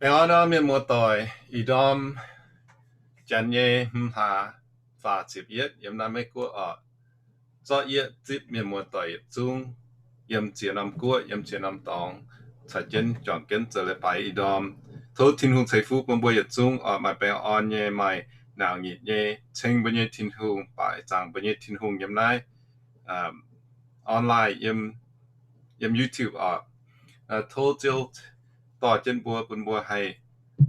Baengh orn nor mienh muoz-doic, ih ndorm janx nyei hmz hlaax faah ziepc yietv yiem naaiv Meiv Guoqv oc. Zorqv yietv zipv mienh muoz-doic yietc zungv yiem ziex norm guoqv, yiem ziex norm dorngx, caux jienv juangc jienv zoux leiz-baaix ih ndorm. Tov Tin-Hungh ceix fuqv bun mbuo yietc zungv oc, maaih baengh orn nyei, maaih naauc nyitc nyei, ceng mbuo nyei Tin-Hungh, baaic zaangc mbuo nyei Tin-Hungh yiem naaiv online, yiem YouTube oc. Tov Ziouv dorh jienv mbuo, bun mbuo haih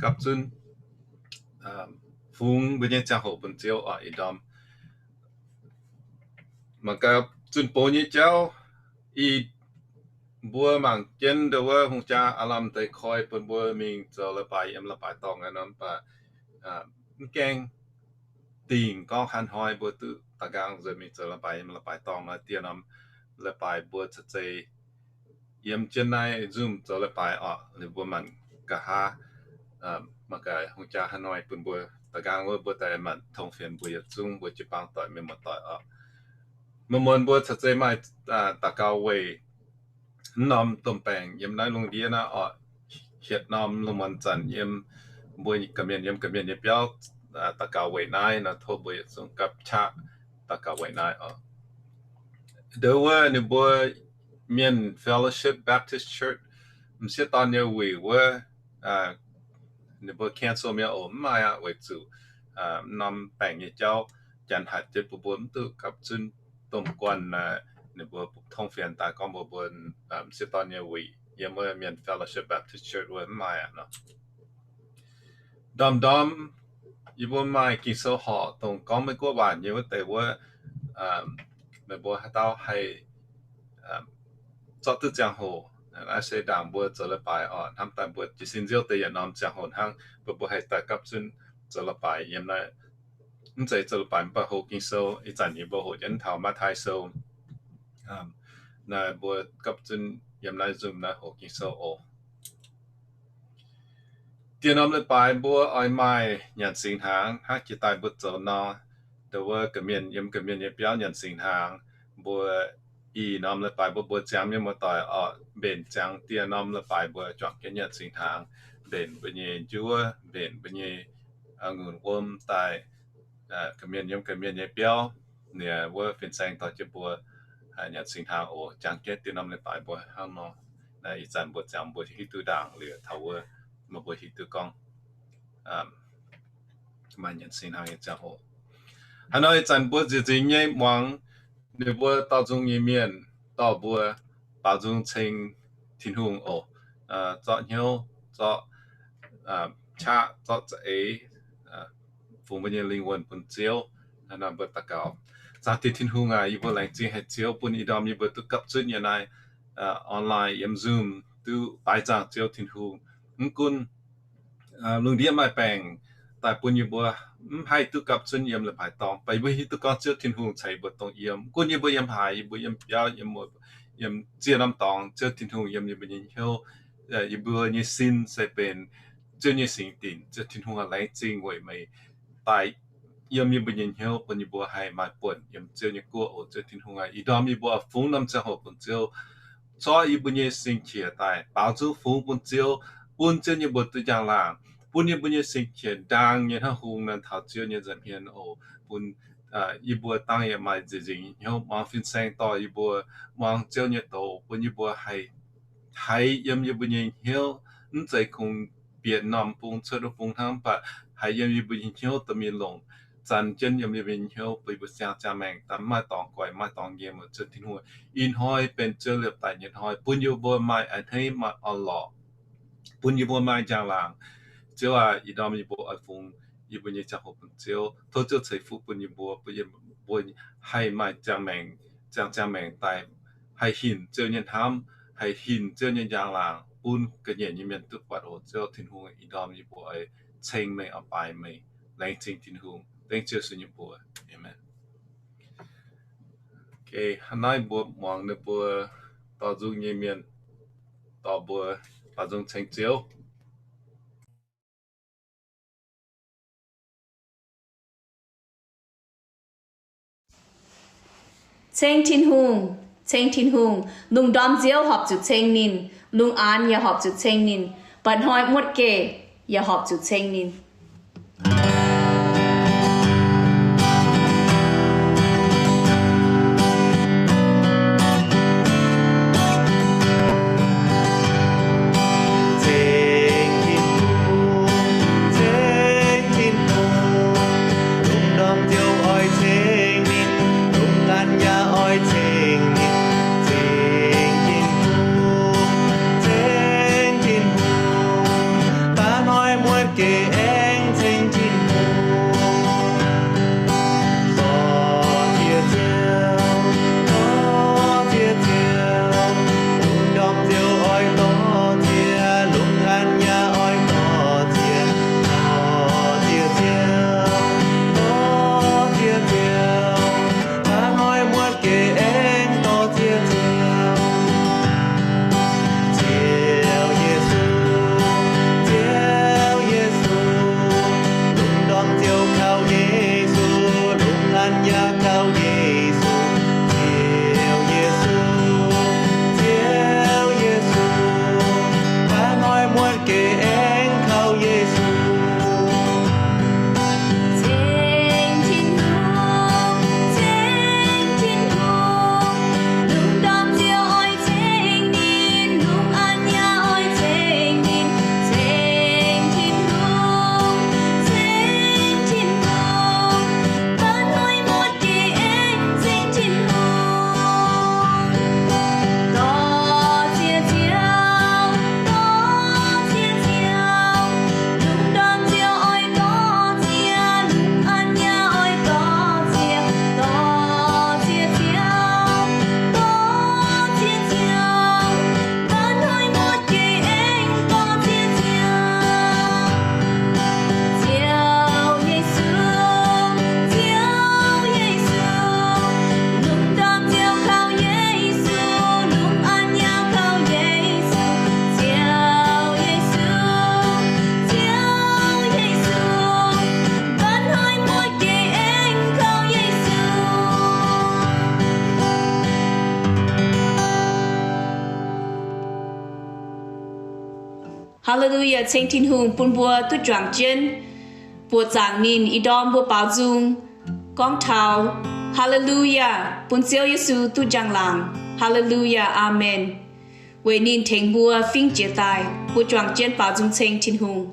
gapv zunv fungx mbuo nyei ziangh hoc bun Ziouv oc. Ih ndorm mangc gaax zunh bou nyei jauv, ih mbuo mangc jienv ndo wuov hungh jaa aav lamh deix koi bun mbuo mingh zoux leiz-baaix yiem leiz-baaix dorngh aqv nor, mv baac mv gaengh dingc gorngv haaix hnoi mbuo duqv da'nqaang nzuonx mingh zoux leiz-baaix yiem leiz-baaix dorngh nor, dieh norm leiz-baaix mbuo caux zeiz yiem jienv naaiv Zoom zoux leiz-baaix oc. Liuz mbuo maanc nqa'haav mangc gaax hungh jaa haaix hnoi bun mbuo da'nqaang wuov, mbuo daaih maanc tong fienx mbuo yietc zungv mbuo jiu-baang doic mienh muoz-doic oc. Muonz-muonz mbuo caux zeiz maaih daux gaux weic mv norm domh baengc yiem naaiv lungh ndiev naaiv oc. Hietc norm lungh muonz zanc yiem mbuo ga'mienh yiem ga'mienh nyei biauv daux gaux weic naaiv nor, tov mbuo yietc zungv gapv qaqv daux gaux weic naaiv oc. Ndo wuov ninh mbuo Mienh Fellowship Baptist Church m'sieqv dorn nyei wuic wuov, ninh mbuo cancel mi'aqv oc, mv maaih aqv, weic zuqc mv norm baengc nyei jauv janx hatc jienv bun mbuo mv duqv gapv zunv domh guanh. Ninh mbuo tong fienx daaih gorngv mbuo, mbuo m'sieqv dorn nyei wuic yiem wuov Mienh Fellowship Baptist Church wuov mv maaih aqv nor. Ndorm-ndorm yie mbuo maaih Ging-Sou horqc dongh gorngv Meiv Guoqv waac nyei wuov deix wuov, meih mbuo haaix dauh haih zorqv duqv ziangh hoc, naaiv se ndaangc mbuo zoux leiz-baaix oc, hnamv daaih mbuo jiez sin nziouv deix yietc norm ziangh hoc hnangv, mbuo mbuo haih daaih gapv zunv zoux leiz-baaix yiem naaiv. Mv zeiz zoux leiz-baaix mv baac hoqc Ging-Sou. Ih zanc yie mbuo hoqc jienv taux Matv^taai Sou. Naaiv mbuo gapv zunv yiem naaiv Zoom naaiv hoqc Ging-Sou oc. Dieh norm leiz-baaix mbuo oix maaih nyanc singx hnaangx hnangv jiex daaih mbuo zoux nor. Ndo wuov ga'mienh yiem ga'mienh nyei biauv nyanc singx hnaangx. Mbuo ih norm leiz-baaix mbuo mbuo ziangx mienh muoz-doic oc, mbenc ziangx dieh norm leiz-baaix mbuo juangc jienv nyanc singx hnaangx, mbenc mbuo nyei njuov, mbenc mbuo nyei a'ngunc wuom daaih ga'mienh yiem ga'mienh nyei biauv. Ninh wuov fin-saeng dorh jienv mbuo nyanc singx hnaangx oc, jangx jienv dieh norm leiz-baaix mbuo hnangv nor. Ih zanc mbuo ziangx mbuo hiuv duqv ndaangc liuz taux wuov, meih mbuo hiuv duqv gorngv maaih nyanc singx hnaangx nyei ziangh hoc. Haaix nor ih zanc mbuo nziex nzingx nyei muangx ninh mbuo dorh nzung nyei mienh dorh mbuo baaux nzung ceng Tin-Hungh oc. Zorqv hnyouv, zorqv qaqv, zorqv za'eix, fungx mbuo nyei lingh wuonh bun Ziouv. Hnangv naaiv mbuo daux gaux. Zaangc Diex Tin-Hungh aac, yie mbuo laengz zingh haic Ziouv bun ih ndorm yie mbuo duqv gapv zunv yiem naaiv online yiem Zoom duqv baix zaangc Ziouv Tin-Hungh. Mv gunv lungh ndiev maaih baengc daaih bun yie mbuo mv haih duqv gapv zunv yiem leiz-baaix dorngh, mv baac yie mbuo hiuv duqv gorngv Ziouv Tin-Hungh ceix mbuo dongh yiem. Mv gunv yie mbuo yiem haaix, yie mbuo yiem biauv, yiem ziex norm dorngx, Ziouv Tin-Hungh yiem yie mbuo nyei hnyouv. Yie mbuo nyei sin se benx Ziouv nyei singx dinc. Ziouv Tin-Hungh aac, laengz zingh weic meih daaih yiem yie mbuo nyei hnyouv bun yie mbuo haih maaih buonc yiem Ziouv nyei guoqv oc. Ziouv Tin-Hungh aac, ih ndorm yie mbuo fungx norm ziangh hoc bun Ziouv, zorqv yie mbuo nyei sing-qiex daaih baaux nzung fungx bun Ziouv, bun Ziouv nyei mbuox duqv njang-laangc, bun yie mbuo nyei sing-qiex ndaang nyei hnangv hung nor taux Ziouv nyei nza'hmien oc. Bun yie mbuo dangh yaac maaih nziex nzingc hnyouv muangx fin-saeng dorh yie mbuo muangx Ziouv nyei doz, bun yie mbuo haih haiz yiem yie mbuo nyei hnyouv, mv zeiz kungx bieqc norm bung cuotv wuov bung hnangv, mv baac haiz yiem yie mbuo nyei hnyouv dorh mingh longc zanc jienv yiem yie mbuo nyei hnyouv, bun yie mbuo siang ziangh maengc daaih mv maaih dorngx guaix, mv maaih dorngx nqemh oc. Ziouv Tin-Hungh, ih hnoi benx Ziouv liepc daic nyei hnoi, bun yie mbuo maaih a'hneiv, maaih orn-lorqc, bun yie mbuo maaih njang-laangc. Ziouv aac, ih ndorm yie mbuo oix fungx yie mbuo nyei ziangh hoc bun Ziouv. Tov Ziouv ceix fuqv bun yie mbuo, bun yie mbuo haih maaih ziangh maengc, ziangh ziangh maengc daaih haih hinc Ziouv nyei hnamv, haih hinc Ziouv nyei njang-laangc bun ga'nyiec nyei mienh duqv buatc oc. Ziouv Tin-Hungh, ih ndorm yie mbuo oix ceng meih, oix baaix meih. Laengz zingh Tin-Hungh. Dengv Ziouv Yesu nyei mbuox. Aamen. Hnangv naaiv mbuo muangx ninh mbuo dorh nzung nyei mienh dorh mbuo baaux nzung ceng Ziouv. Ceng Tin-Hungh, ceng Tin-Hungh. Lungh ndorm nziouv horpc zuqc ceng ninh, lungh aanx yaac horpc zuqc ceng ninh. Mba'hnoi muotv geh, yaac horpc zuqc ceng ninh. Ceng Tin-Hungh, ceng Tin-Hungh, lungh ndorm ziouc oix ceng ninh, lungh an yaac oix ceng ninh. Ceng Tin-Hungh, ceng Tin-Hungh, baav hnoi muotv geh aengx ceng Tin-Hungh. Dorh ziex ziouc, dorh ziex ziouc, lungh ndorm ziouc oix dorh ziex, lungh an yaac oix dorh ziex. Dorh ziex ziouc, dorh ziex ziouc, baav hnoi muotv geh aengx dorh ziex ziouc. Ziouv Yesu, Ziouv Yesu, lungh ndorm ziouc kaux Yesu, lungh an yaac kaux Yesu. Ziouv Yesu, Ziouv Yesu, baav hnoi muotv geh aengx kaux Yesu. Ceng Tin-Hungh, ceng Tin-Hungh, lungh ndorm ziouc oix ceng ninh, lungh an yaac oix ceng ninh. Ceng Tin-Hungh, ceng Tin-Hungh, baav hnoi muotv geh aengx ceng Tin-Hungh. Dorh ziex ziouc, dorh ziex ziouc, lungh ndorm ziouc oix dorh ziex, lungh an yaac oix dorh ziex. Dorh ziex ziouc, dorh ziex ziouc, baav hnoi muotv geh aengx dorh ziex ziouc. Ziouv Yesu, Ziouv Yesu, lungh ndorm ziouc kaux Yesu, lungh an yaac kaux Yesu. Ziouv Yesu, Ziouv Yesu, baav hnoi muotv geh aengx kaux Yesu. Haa^le^lu^yaa! Ceng Tin-Hungh bun mbuo duqv juangc jienv buoqc zaangc ninh. Ih ndorm mbuo baaux nzung gorngv taux Haa^le^lu^yaa, bun Ziouv Yesu duqv njang-laangc. Haa^le^lu^yaa, aamen. Weic ninh tengx mbuo fingx jiex daaih, mbuo juangc jienv baaux nzung ceng Tin-Hungh.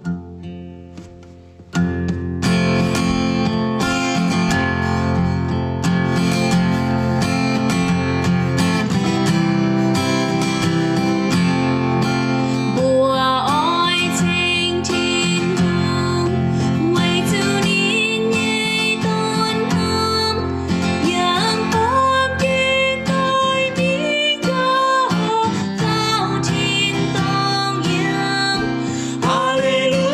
Mbuo oix ceng Tin-Hungh, weic zuqc ninh nyei don hnomv yangh baamh gen doix mingh gauh faaux tin-dorngh yangh. Haa^le^lu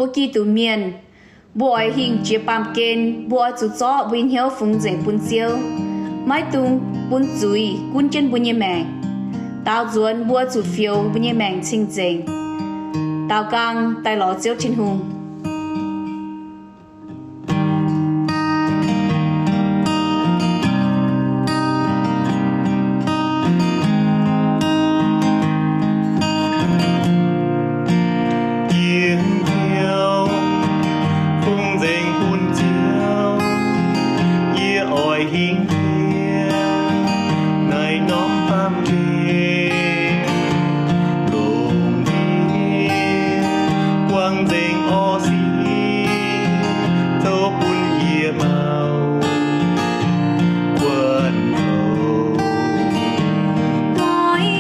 Mbuo Giduc mienh, mbuo oix hingh jiex baamh gen, mbuo oix zuqc zorqv mbuo nyei hnyouv fungx nzengc bun Ziouv. Maiv dungx bun zuiz gunv jienv mbuo nyei maengc. Daaux nzuonx mbuo zuqc fioux mbuo nyei maengc cing-nzengc. Daaux nqaang daaih lorz Ziouv Tin-Hungh. Yie hnyouv fungx nzengc bun Ziouv. Yie oix hingh jiex naaiv norm baamh gen, longc ndie buangh nzengc orv sic, zoux bun yie maux guonc houc. Oix,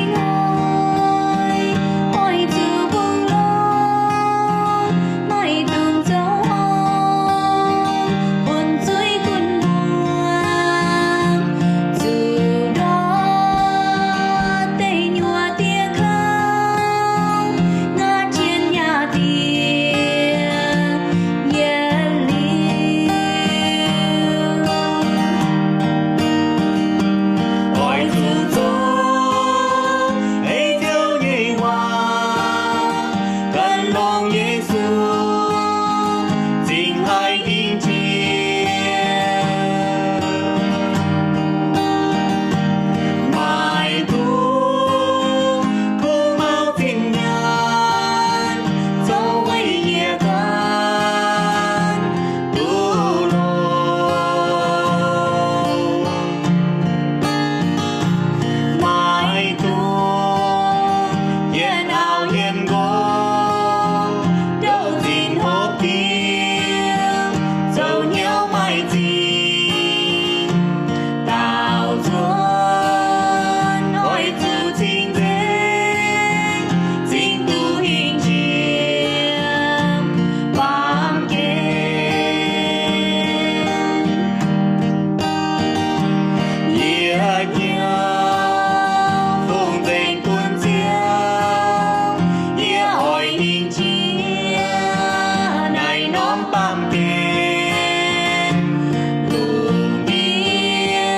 oix zuqc bungx longx, maiv dungx zoux horngh bun zuiz gunv mbuo, zuqc ndortv deic nyuoqc diex kouv, ngaatv jienv yaac diex yietc liuz. Oix zuqc zoux ei Ziouv nyei waac, gan longx Yesu, zingh haic hingh jiex. Maiv dungx kungx maux zinh nyaanh, zoux weic yie ganh duqv longx. Maiv dungx yiem auv yiem nqox, ndouh zinh hopv diuh, zoux hnyouv maiv zingh. Daaux nzuonx oix zuqc cing-nzengc, zingh duqv hingh jiex baamh gen. Yie hnyouv fungx nzengc bun Ziouv. Yie oix hingh jiex naaiv norm baamh gen, lungh ndiev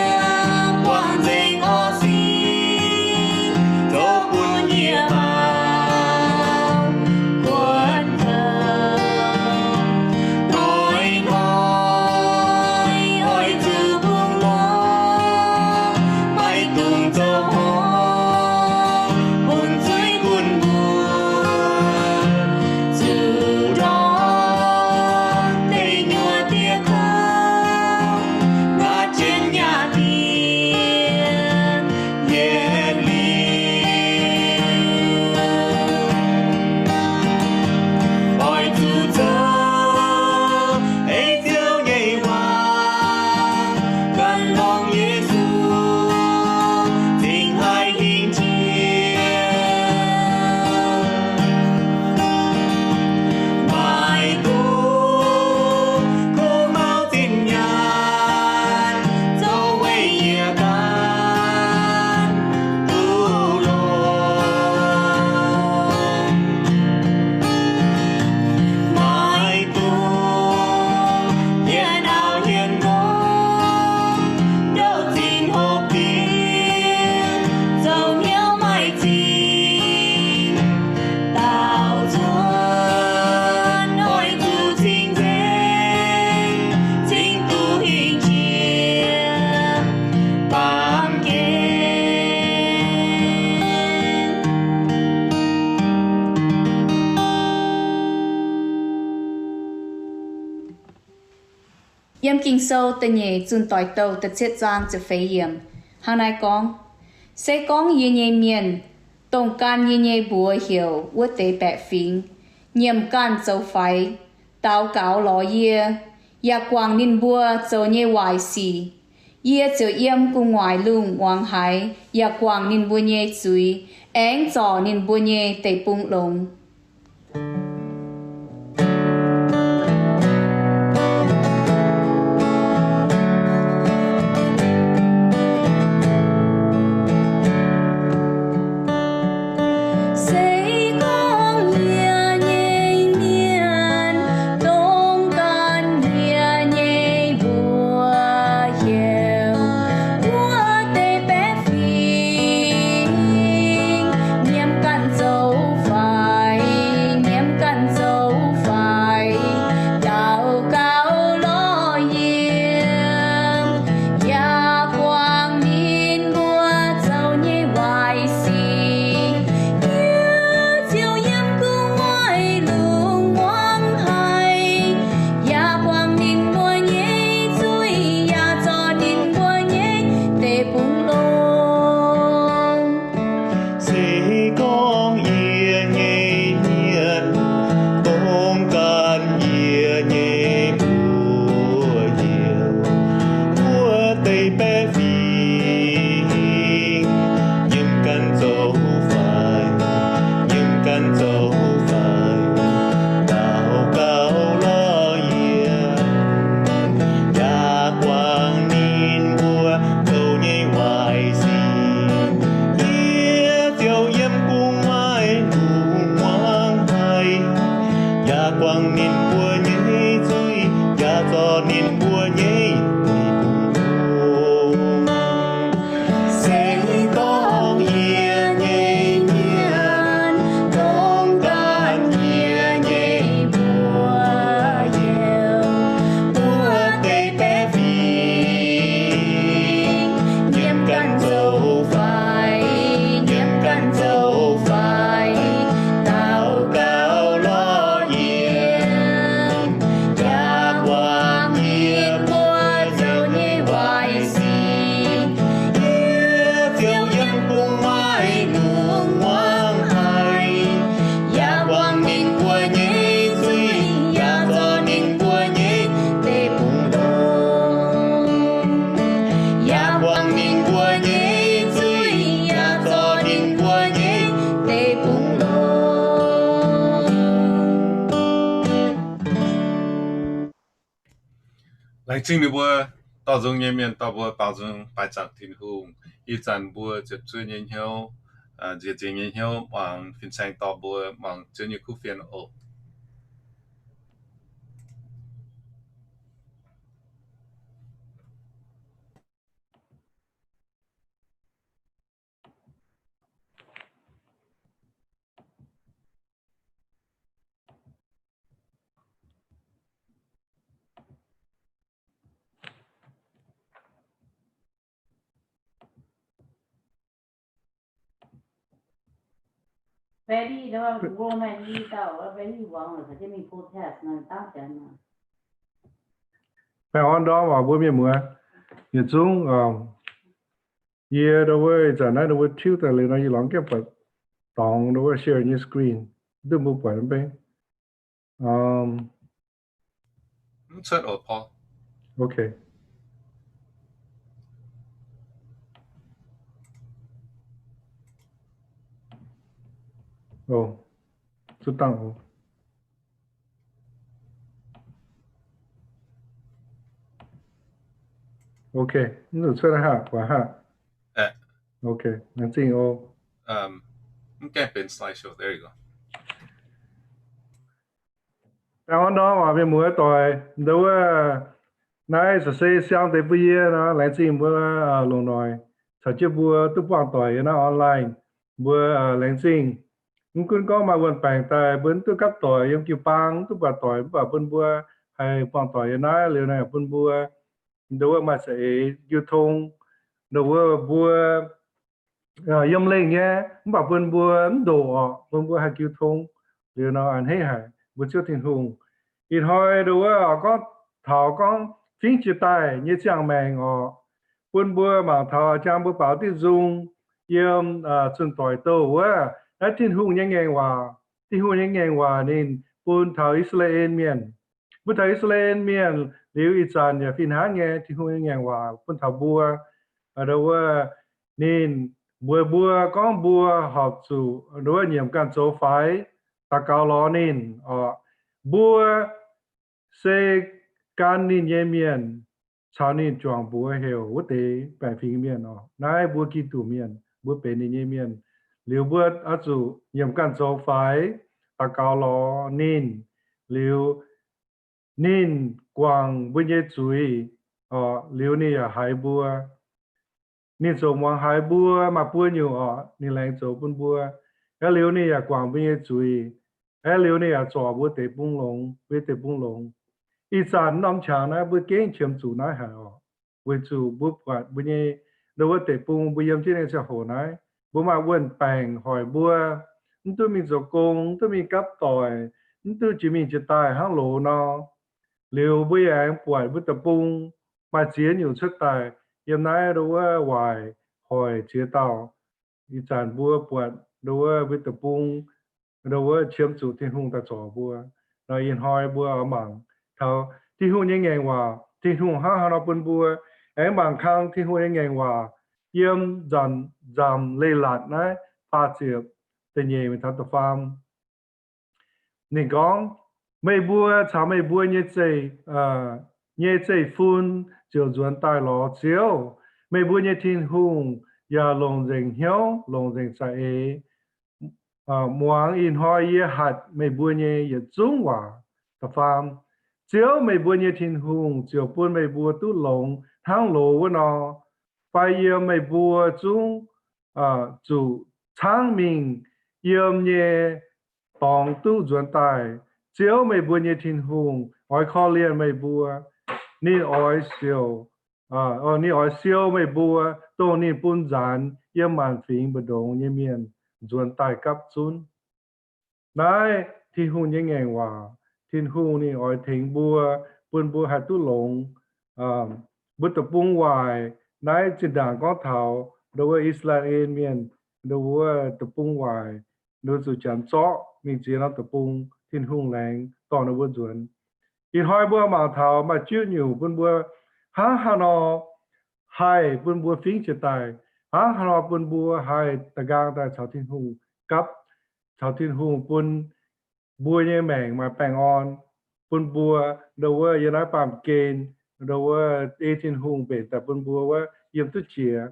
buangh nzengc orv sic, zoux bun yie maux guonc houc. Hnoi-hnoi oix zuqc bungx longx, maiv dungx zoux horngh bun zuiz gunv mbuo, zuqc ndortv deic nyuoqc diex kouv, ngaatv jienv yaac diex yietc liuz. Oix zuqc zoux ei Ziouv nyei waac, gan longx Yesu, zingh haic hingh jiex. Maiv dungx kungx maux zinh nyaanh, zoux weic yie ganh duqv longx. Maiv dungx yiem auv yiem nqox, ndouh zinh hopv diuh, zoux hnyouv maiv zingh. Daaux nzuonx oix zuqc cing-nzengc, zingh duqv hingh jiex baamh gen. Yiem Ging-Sou da'nyeic zunh doic douh da'cietv zaang ziepc feix yiemc hnangv naaiv gorngv, Se gorngv yie nyei mienh, dongh gan yie nyei mbuox heuc wuov deix baeqc fingx, nyiemc ganh zoux faix, daux gaux lorz yie, yaac guangc ninh mbuo zoux nyei waaic sic, yie ziouc yiem gu'nguaaic lungh muangx haaix, yaac guangc ninh mbuo nyei zuiz, aengx zorc ninh mbuo nyei deic-bung longx. Se gorngv yie nyei mienh ganh zoux faix, nyiemv ganh zoux faix, daux gaux lorz yie, yaac buangh yie mbuo zoux nyei waaic sic. Yie ziouc yiem bung maiv nungx muangx haic, yaac buangh ninh mbuo nyei zuiz, yaac zorc ninh mbuo nyei deic-bung longx. Yaac buangh ninh mbuo nyei zuiz, yaac zorc ninh mbuo nyei deic-bung longx. Laengz zingh ninh mbuo dorh nzung nyei mienh dorh mbuo baaux nzung baaix zaangc Tin-Hungh. Ih zanc mbuo ziepc zuoqv nyei hnyouv, nziex zingx nyei hnyouv muangx fin-saeng dorh mbuo muangx Ziouv nyei kuv fienx oc. Baengh orn ndorm waac mbuo mienh muoz. Yietc zungv yie ndo wuov ih zanc naaiv ndo wuov tiuv daaih liuz nor, yie lorz gaengh buatc dorngx ndo wuov share nyei screen, duqv mbuo buatc mv bei. Mv cuotv oc, Paul. Okay. Oc, zuqc dangh oc. Okay, mv zuqc cuotv haav, buatc haav. Okay, laengz zingh oc. Mv gaengh benx slideshow. There you go. Baengh orn ndorm waac mienh muoz doic, ndo wuov naaiv se siang deix bun yie nor, laengz zingh mbuo longc noic caux jienv mbuo duqv buangh doic yiem naaiv online. Mbuo laengz zingh. Mv gunv gorngv maaih wuonh baengc daaih mbuo mv duqv gapv doic yiem jiu-baang, mv duqv buatc doic, mv baac bun mbuo haih buangh doic yiem naaiv liuz naaic bun mbuo ndo wuov maaih za'eix jiu tong, ndo wuov mbuo yiem lengh nyei, mv baac bun mbuo mv ndoqc orqc, bun mbuo haih jiu tong. Liuz nor a'hneiv haic mbuo Ziouv Tin-Hungh. Ih hnoi ndo wuov gorngv taux gorngv fingx jiex daaih nyei ziangh maengc orqc, bun mbuo mangc taux jang mbuo baaux diqv nzung yiem zunh doic douh wuov, naaiv Tin-Hungh nyei ngaengc waac. Tin-Hungh nyei ngaengc waac ninh bun taux I^saa^laa^en Mienh. Bun taux I^saa^laa^en Mienh liuz ih zanc yaac fih hnangv nyei, Tin-Hungh nyei ngaengc waac bun taux mbuo. Ndo wuov ninh mbuox mbuo gorngv mbuo horpc zuqc ndo wuov nyiemc ganh zoux faix, daux gaux lorz ninh orqc. Mbuo se gan ninh nyei mienh, caux ninh juangc mbuox heuc wuov deix baeqc fingx mienh orqc. Naaiv mbuo Giduc Mienh, mbuo benx ninh nyei mienh. Liuz mbuo oix zuqc nyiemc ganh zoux faix, daux gaux lorz ninh, liuz ninh guangc mbuo nyei zuiz, liuz ninh yaac haiz mbuo. Ninh ziouc muangx haiz mbuo maaih buo nyungc orqc, ninh laengz zoux bun mbuo. Aeqv, liuz ninh yaac guangc mbuo nyei zuiz. Aeqv, liuz ninh yaac zorc mbuo deic-bung longx, mbuo nyei deic-bung longx. Ih zanc norm qangx naaiv mbuo gengh qiemx zuqc naaiv haic orqc, weic zuqc mbuo buatc mbuo nyei ndo wuov deic-bung, mbuo yiem jienv nyei ziangh hoc naaiv, mbuo maaih wuonh baengc hoic mbuo, mv duqv mingh zoux gong, mv duqv mingh gapv doic, mv duqv jiex mingh jiex daaih hnangv loz nor. Liuz mbuo yaac aengx buatc mbuo deic-bung maaih ziex nyungc cuotv daaih yiem naaiv ndo wuov waaic hoic ziex dauh. Ih zanc mbuo buatc ndo wuov mbuo deic-bung, ndo wuov qiemx zuqc Tin-Hungh daaih zorc mbuo. Nor ih hnoi mbuo oix mangc taux Tin-Hungh nyei ngaengc waac, Tin-Hungh hnangv haaix nor bun mbuo. Aengx mangc kang Tin-Hungh nyei ngaengc waac yiem nzamc, nzamc Leiz-Latc naaiv faah ziepc da'nyeic mingh taux da'faam. Ninh gorngv, meih mbuo caux meih mbuo nyei zeiv, nyei zeiv-fun ziouc nzuonx daaih lorz Ziouv, meih mbuo nyei Tin-Hungh, yaac longc nzengc hnyouv, longc nzengc za'eix muangx ih hnoi yie hatc meih mbuo nyei yietc zungv waac. Da'faam, Ziouv, meih mbuo nyei Tin-Hungh, ziouc bun meih mbuo duqv longx hnangv loz wuov nor. Fai yiem meih mbuo zungv zuqc caangv mingh yiem nyei dorngx duqv nzuonx daaih. Ziouv, meih mbuo nyei Tin-Hungh, oix korv-lienh meih mbuo. Ninh oix siou, ninh oix siou meih mbuo dongh ninh bun nzaanx yiem maanc fingx mbu'ndongx nyei mienh nzuonx daaih gapv zunv. Naaiv Tin-Hungh nyei ngaengc waac, Tin-Hungh ninh oix tengx mbuo, bun mbuo haih duqv longx. Mbuo deic-bung waaic, naaiv zinh ndaangc gorngv taux ndo wuov I^saa^laa^en Mienh, ndo wuov deic-bung waaic, ndo zuqc janx zorqv mingh ziex norm deic-bung, Tin-Hungh laengz dorh ninh mbuo nzuonx. Ih hnoi mbuo mangc taux maaih juqv nyungc bun mbuo hnangv haaix nor haih bun mbuo fingx jiex daaih, hnangv haaix nor bun mbuo haih da'nqaang daaih caux Tin-Hungh gapv, caux Tin-Hungh bun mbuo nyei maengc maaih baengh orn, bun mbuo ndo wuov yiem naaiv baamh gen, ndo wuov ei Tin-Hungh mbenc daaih bun mbuo wuov yiem duqv jiex.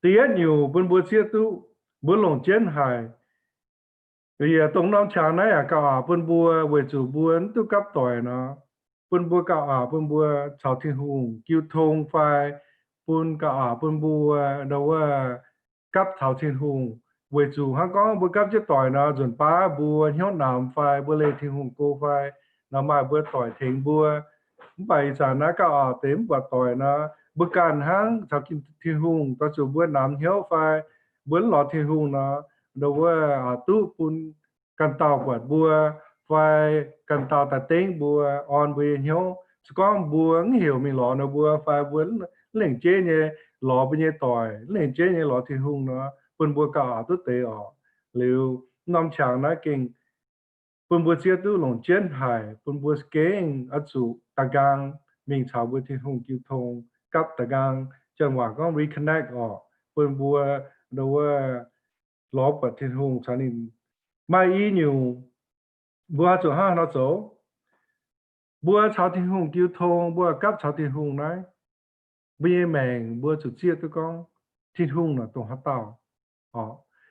Da'yietv nyungc bun mbuo zieqv duqv, mbuo longc jienv haic. Yaac dongh norm qangx naaiv yaac gauh aqc bun mbuo weic zuqc mbuo mv duqv gapv doic nor, bun mbuo gauh aqc bun mbuo caux Tin-Hungh jiu tong fai bun gauh aqc bun mbuo ndo wuov gapv taux Tin-Hungh. Weic zuqc hnangv gorngv mbuo gapv jienv doic nor, nzunc baav mbuo hnyouv namx fai mbuo leih Tin-Hungh go fai nor maaih mbuo doic tengx mbuo. Mv baac ih zanc naaiv gauh aqc deix mv buatc doic nor, mbuo ganh hnangv caux Tin-Hungh doix zuqc mbuo namx hnyouv fai mbuo mv lorz Tin-Hungh nor, ndo wuov aqc duqv bun ganh dauh buatc mbuo fai ganh dauh daaih dengv mbuo, orn mbuo nyei hnyouv. Se gorngv mbuo mv heuc mingh lorz ninh mbuo fai mbuo mv lengc jeiv nyei lorz mbuo nyei doic, mv lengc jeiv nyei lorz Tin-Hungh nor, bun mbuo gauh aqc duqv deix orqc. Liuz norm qangx naaiv gengh bun mbuo zieqv duqv longc jienv haic, bun mbuo gengh oix zuqc da'nqaang mingh caux mbuo Tin-Hungh jiu tong, gapv da'nqaang, janx waac gorngv reconnect orqc, bun mbuo ndo wuov lorz buatc Tin-Hungh caux ninh. Maaih i nyungc, mbuo zuqc hnangv haaix nor zoux? Mbuo caux Tin-Hungh jiu tong, mbuo gapv caux Tin-Hungh naaiv, mbuo nyei maengc mbuo zuqc zieqv duqv gorngv Tin-Hungh naaic dongh haaix dauh.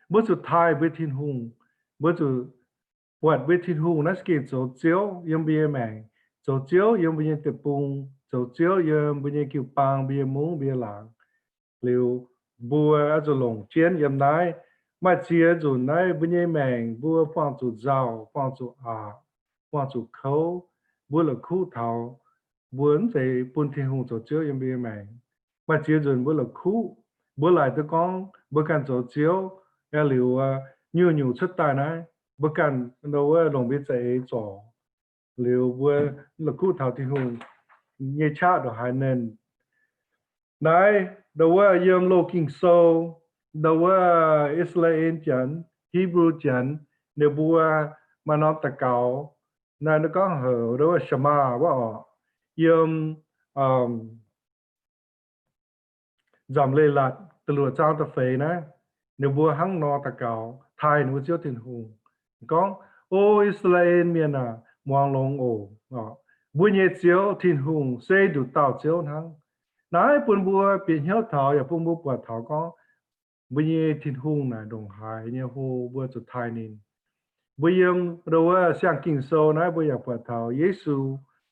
Mbuo zuqc taaih mbuo Tin-Hungh, mbuo zuqc buatc mbuo Tin-Hungh naaiv za'gengh zoux Ziouv yiem mbuo nyei maengc, zoux Ziouv yiem mbuo nyei deic-bung, zoux Ziouv yiem mbuo nyei jiu-baang, mbuo nyei mungv, mbuo nyei laangz. Liuz mbuo oix zuqc longc jienv yiem naaiv. Maaih ziex nzunc naaiv mbuo nyei maengc mbuo buangh zuqc nzauh, buangh zuqc aqc, buangh zuqc kouv, mbuo la'kuqv taux mbuo mv zeiz bun Tin-Hungh zoux Ziouv yiem mbuo nyei maengc. Maaih ziex nzunc mbuo la'kuqv, mbuo laaic duqv gorngv mbuo ganh zoux Ziouv, liuz nyungc-nyungc cuotv daaih naaiv mbuo ganh ndo wuov longc mbuo za'eix zorc, liuz mbuo la'kuqv taux Tin-Hungh nyei qaqv ndongc haaix nernh. Naaiv ndo wuov yiem Loz-Ging Sou, ndo wuov I^saa^laa^en Janx, Hebrew Janx, ninh mbuo maaih norm daux gaux, naaiv ninh gorngv heuc ndo wuov Shema wuov orqc. Yiem Nzamc Leiz-Latc da'luoqc zaang da'feix naaiv, ninh mbuo hnangv nor daux gaux taaih ninh mbuo Ziouv Tin-Hungh, gorngv, O I^saa^laa^en Mienh aac, muangx longx oc. Mbuo nyei Ziouv Tin-Hungh se nduqc dauh Ziouv hnangv. Naaiv bun mbuo bieqc hnyouv taux yaac bun mbuo buatc taux gorngv mbuo nyei Tin-Hungh naaic ndongc haaix nyei hlo mbuo zuqc taaih ninh. Mbuo yiem ndo wuov Siang-Ging-Sou naaiv mbuo yaac buatc taux Yesu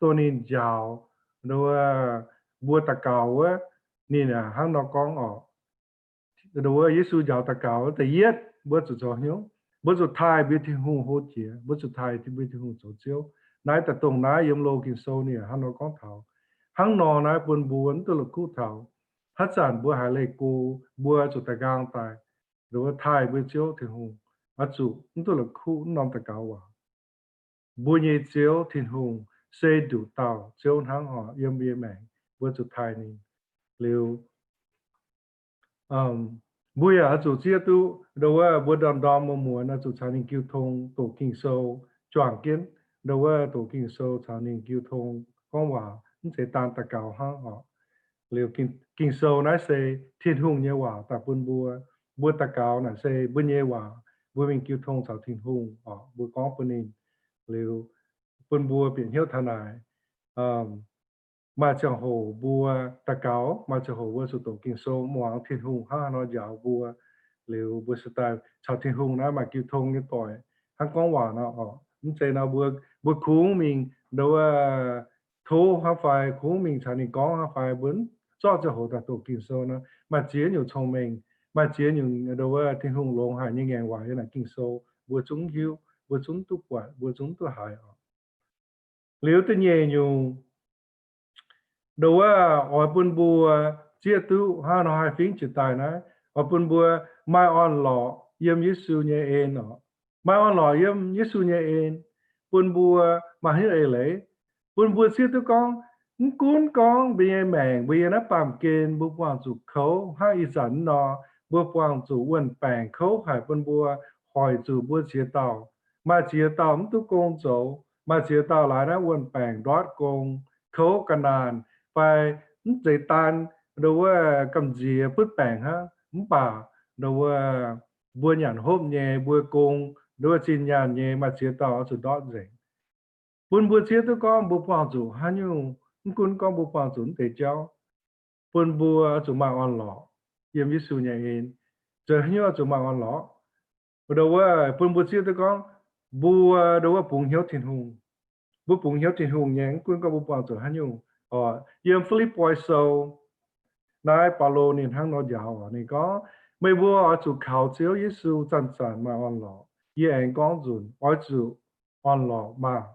dongh ninh njaaux ndo wuov mbuo daux gaux wuov, ninh hnangv nor gorngv orqc. Ndo wuov Yesu njaaux daux gaux da'yietv mbuo zuqc zoux hnyouv, mbuo zuqc taaih mbuo Tin-Hungh hlo jiex, mbuo zuqc taaih mbuo Tin-Hungh zoux Ziouv. Naaiv daaih dongh naaiv yiem Loz-Ging Sou ninh hnangv nor gorngv taux. Hnangv nor naaiv bun mbuo mv duqv la'kuqv taux haaix zanc mbuo haiz leih go, mbuo zuqc da'nqaang daaih ndo wuov taaih mbuo Ziouv Tin-Hungh, oix zuqc mv duqv la'kuqv wuov norm daux gaux waac. Mbuo nyei Ziouv Tin-Hungh se nduqc dauh Ziouv hnangv orqc. Yiem mbuo nyei maengc mbuo zuqc taaih ninh. Liuz mbuo yaac oix zuqc zieqv duqv ndo wuov mbuo ndorm-ndorm muonz-muonz oix zuqc caux ninh jiu tong, doqc Ging-Sou, juangc jienv ndo wuov doqc Ging-Sou caux ninh jiu tong gorngv waac, mv zeiz daan daux gaux hnangv orqc. Liuz Ging-Sou naaiv se Tin-Hungh nyei waac daaih bun mbuo. Mbuo daux gaux naaic se mbuo nyei waac, mbuo mingh jiu tong caux Tin-Hungh orqc, mbuo gorngv bun ninh. Liuz bun mbuo bieqc hnyouv taux naaic, maaih ziangh hoc mbuo daux gaux, maaih ziangh hoc mbuo zuqc doqc Ging-Sou muangx Tin-Hungh hnangv haaix nor njaaux mbuo. Liuz mbuo se daaih caux Tin-Hungh naaiv maaih jiu tong nyei doic hnangv gorngv waac nor orqc. Mv zeiz nor mbuo, mbuo kungx mingh ndo wuov tov hnangv fai kungx mingh caux ninh gorngv hnangv fai mbuo zorqv ziangh hoc daaih doqc Ging-Sou nor, maaih ziex nyungc cong-mengh, maaih ziex nyungc ndo wuov Tin-Hungh longx haic nyei ngaengc waac yiem naaic Ging-Sou, mbuo zungv hiuv, mbuo zungv duqv buatc, mbuo zungv duqv haiz orqc. Liuz da'nyeic nyungc, ndo wuov oix bun mbuo zieqv duqv hnangv nor haih fingx jiex daaih naaiv, oix bun mbuo maaih orn-lorqc yiem Yesu nyei en oc. Maaih orn-lorqc yiem Yesu nyei en, bun mbuo maaih hnyouv eix leiz, bun mbuo zieqv duqv gorngv, mv gunv gorngv mbuo nyei maengc, mbuo yiem naaiv baamh gen mbuo buangh zuqc kouv hnangv ih zanc nor, mbuo buangh zuqc wuon-baengc kouv haic bun mbuo, hoic zuqc mbuo ziex dauh, maaih ziex dauh mv duqv gong zoux, maaih ziex dauh laaix naaiv wuon-baengc ndortv gong, kouv ga'naanh, fai mv zeiz daan nduov wuov gamh nziex butv baengc hnangv, mv baac nduov wuov mbuo nyanc hopv nyei, mbuo gong, nduov wuov zinh nyaanh nyei, maaih ziex dauh oix zuqc ndortv nzengc. Bun mbuo zieqv duqv gorngv mbuo buangh zuqc haaix nyungc, mv gunv gorngv mbuo buangh zuqc mv deix jauv, bun mbuo zuqc maaih orn-lorqc yiem Yesu nyei en. Zoux haaix nyungc zuqc maaih orn-lorqc? Nduov wuov bun mbuo zieqv duqv gorngv mbuo nduov wuov bungx hnyouv Tin-Hungh. Mbuo bungx hnyouv Tin-Hungh nyei, mv gunv gorngv mbuo buangh zuqc haaix nyungc. Yiem Fi^lipv^poi Sou naaiv Baulo ninh hnangv nor njaaux oc. Ninh gorngv, meih mbuo oix zuqc kaux Ziouv Yesu zanc-zanc maaih orn-lorqc. Yie aengx gorngv nzunc, oix zuqc orn-lorqc maah!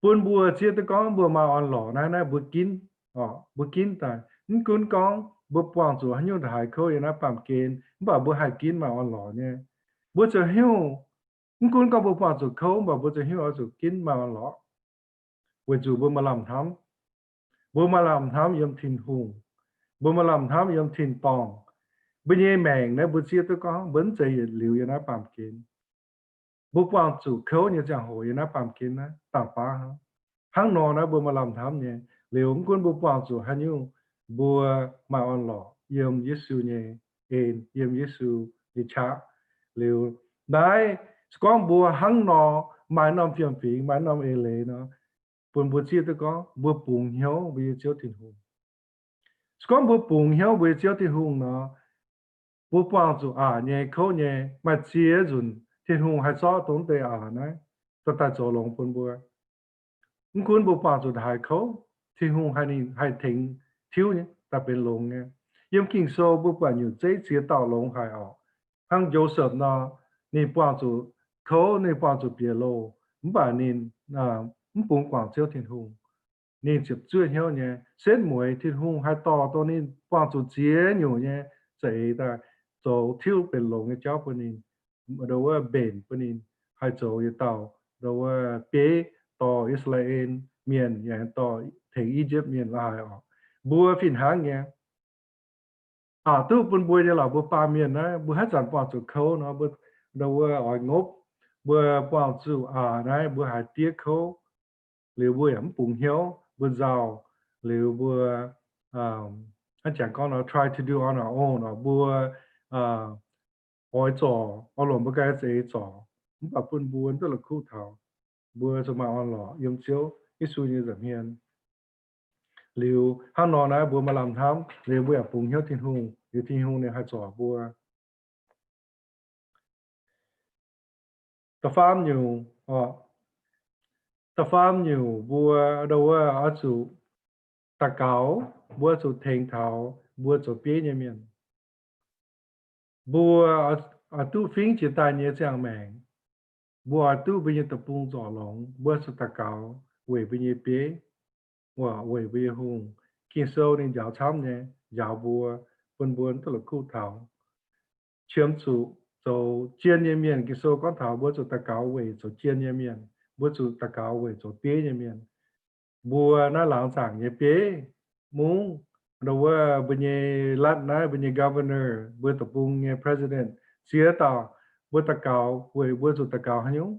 Bun mbuo zieqv duqv gorngv mbuo maaih orn-lorqc naaiv, naaiv mbuo ginv, mbuo ginv daaih. Mv gunv gorngv mbuo buangh zuqc haaix nyungc ndongc haaix kouv yiem naaiv baamh gen, mv baac mbuo haih ginv maaih orn-lorqc nyei. Mbuo zoux haaix nyungc, mv gunv gorngv mbuo buangh zuqc kouv, mv baac mbuo zoux haaix nyungc oix zuqc ginv maaih orn-lorqc? Weic zuqc mbuo maaih lamh hnamv. Mbuo maaih lamh hnamv yiem Tin-Hungh. Mbuo maaih lamh hnamv yiem tin-dorngh. Mbuo nyei maengc naaiv mbuo zieqv duqv gorngv mbuo mv zeiz yietc liuz yiem naaiv baamh gen. Mbuo buangh zuqc kouv nyei ziangh hoc yiem naaiv baamh gen naaiv dangh baav hnangv. Hnangv nor naaiv mbuo maaih lamh hnamv nyei. Liuz mv gunv mbuo buangh zuqc haaix nyungc, mbuo maaih orn-lorqc yiem Yesu nyei en, yiem Yesu nyei qaqv. Liuz naaiv, se gorngv mbuo hnangv nor maaih norm fiem-fingx, maaih norm eix leiz nor, bun mbuo zieqv duqv gorngv mbuo bungx hnyouv mbuo nyei Ziouv Tin-Hungh. Se gorngv mbuo bungx hnyouv mbuo nyei Ziouv Tin-Hungh nor, mbuo buangh zuqc aqc nyei, kouv nyei, maaih ziex nzunc Tin-Hungh haih zorqv dongh deix aqc naaiv dorh daaih zoux longx bun mbuo. Mv gunv mbuo buangh zuqc haaix kouv, Tin-Hungh haih, ninh haih tengx tiuv nyei daaih benx longx nyei. Yiem Ging-Sou mbuo buatc nyutc zeiv ziex dauh longx haic oc. Hnangv Joseph nor, ninh buangh zuqc kouv, ninh buangh zuqc bieqc loh, mv baac ninh mv bungx guangc Ziouv Tin-Hungh. Ninh ziepc zuoqv hnyouv nyei, setv mueiz Tin-Hungh haih dorh dongh ninh buangh zuqc ziex nyungc nyei za'eix daaih zoux tiuv benx longx nyei jauv bun ninh, nduov wuov mbenc bun ninh haih zoux yietc dauh nduov wuov bieiv dorh I^saa^laa^en Mienh yaac dorh tengx I^yipv Mienh la'haaix oc. Mbuo fih hnangv nyei. Aqc duqv bun mbuo nyei lorqc, mbuo baamh mienh naaiv, mbuo haaix zanc buangh zuqc kouv nor, mbuo nduov wuov oix ngopv, mbuo buangh zuqc aqc naaiv, mbuo haiz diev kouv, liuz mbuo yaac mv bungx hnyouv, mbuo nzauh, liuz mbuo hnangv jangx gorngv nor, try to do on our own, mbuo oix zorc, oix longc mbuo ganh za'eix zorc, mv baac bun mbuo duqv la'kuqv taux, mbuo zuqc maaih orn-lorqc yiem Ziouv Yesu nyei nza'hmien. Liuz hnangv nor naaiv mbuo maaih lamh hnamv, liuz mbuo yaac bungx hnyouv Tin-Hungh, liuz Tin-Hungh ninh haih zorc mbuo. Da'faam nyungc, da'faam nyungc mbuo nduov wuov oix zuqc daux gaux, mbuo zuqc tengx taux mbuo zoux bieiv nyei mienh. Mbuo oix duqv fingx jiex daaih nyei ziangh maengc, mbuo oix duqv mbuo nyei deic-bung zorc longx, mbuo zuqc daux gaux weic mbuo nyei bieiv, weic mbuo nyei hungh. Ging-Sou ninh njaaux camv nyei, njaaux mbuo, bun mbuo duqv la'kuqv taux. Qiemx zuqc zoux jien nyei mienh, Ging-Sou gorngv taux mbuo zuqc daux gaux weic zoux jien nyei mienh, mbuo zuqc daux gaux weic zoux bieiv nyei mienh. Mbuo naaiv laangz zaangc nyei bieiv mungv, nduov wuov mbuo nyei ລັດ naaiv, mbuo nyei ກອບເວີເນີ, mbuo deic-bung nyei ປະທານ, ziex dauh, mbuo daux gaux weic, mbuo zuqc daux gaux haaix nyungc?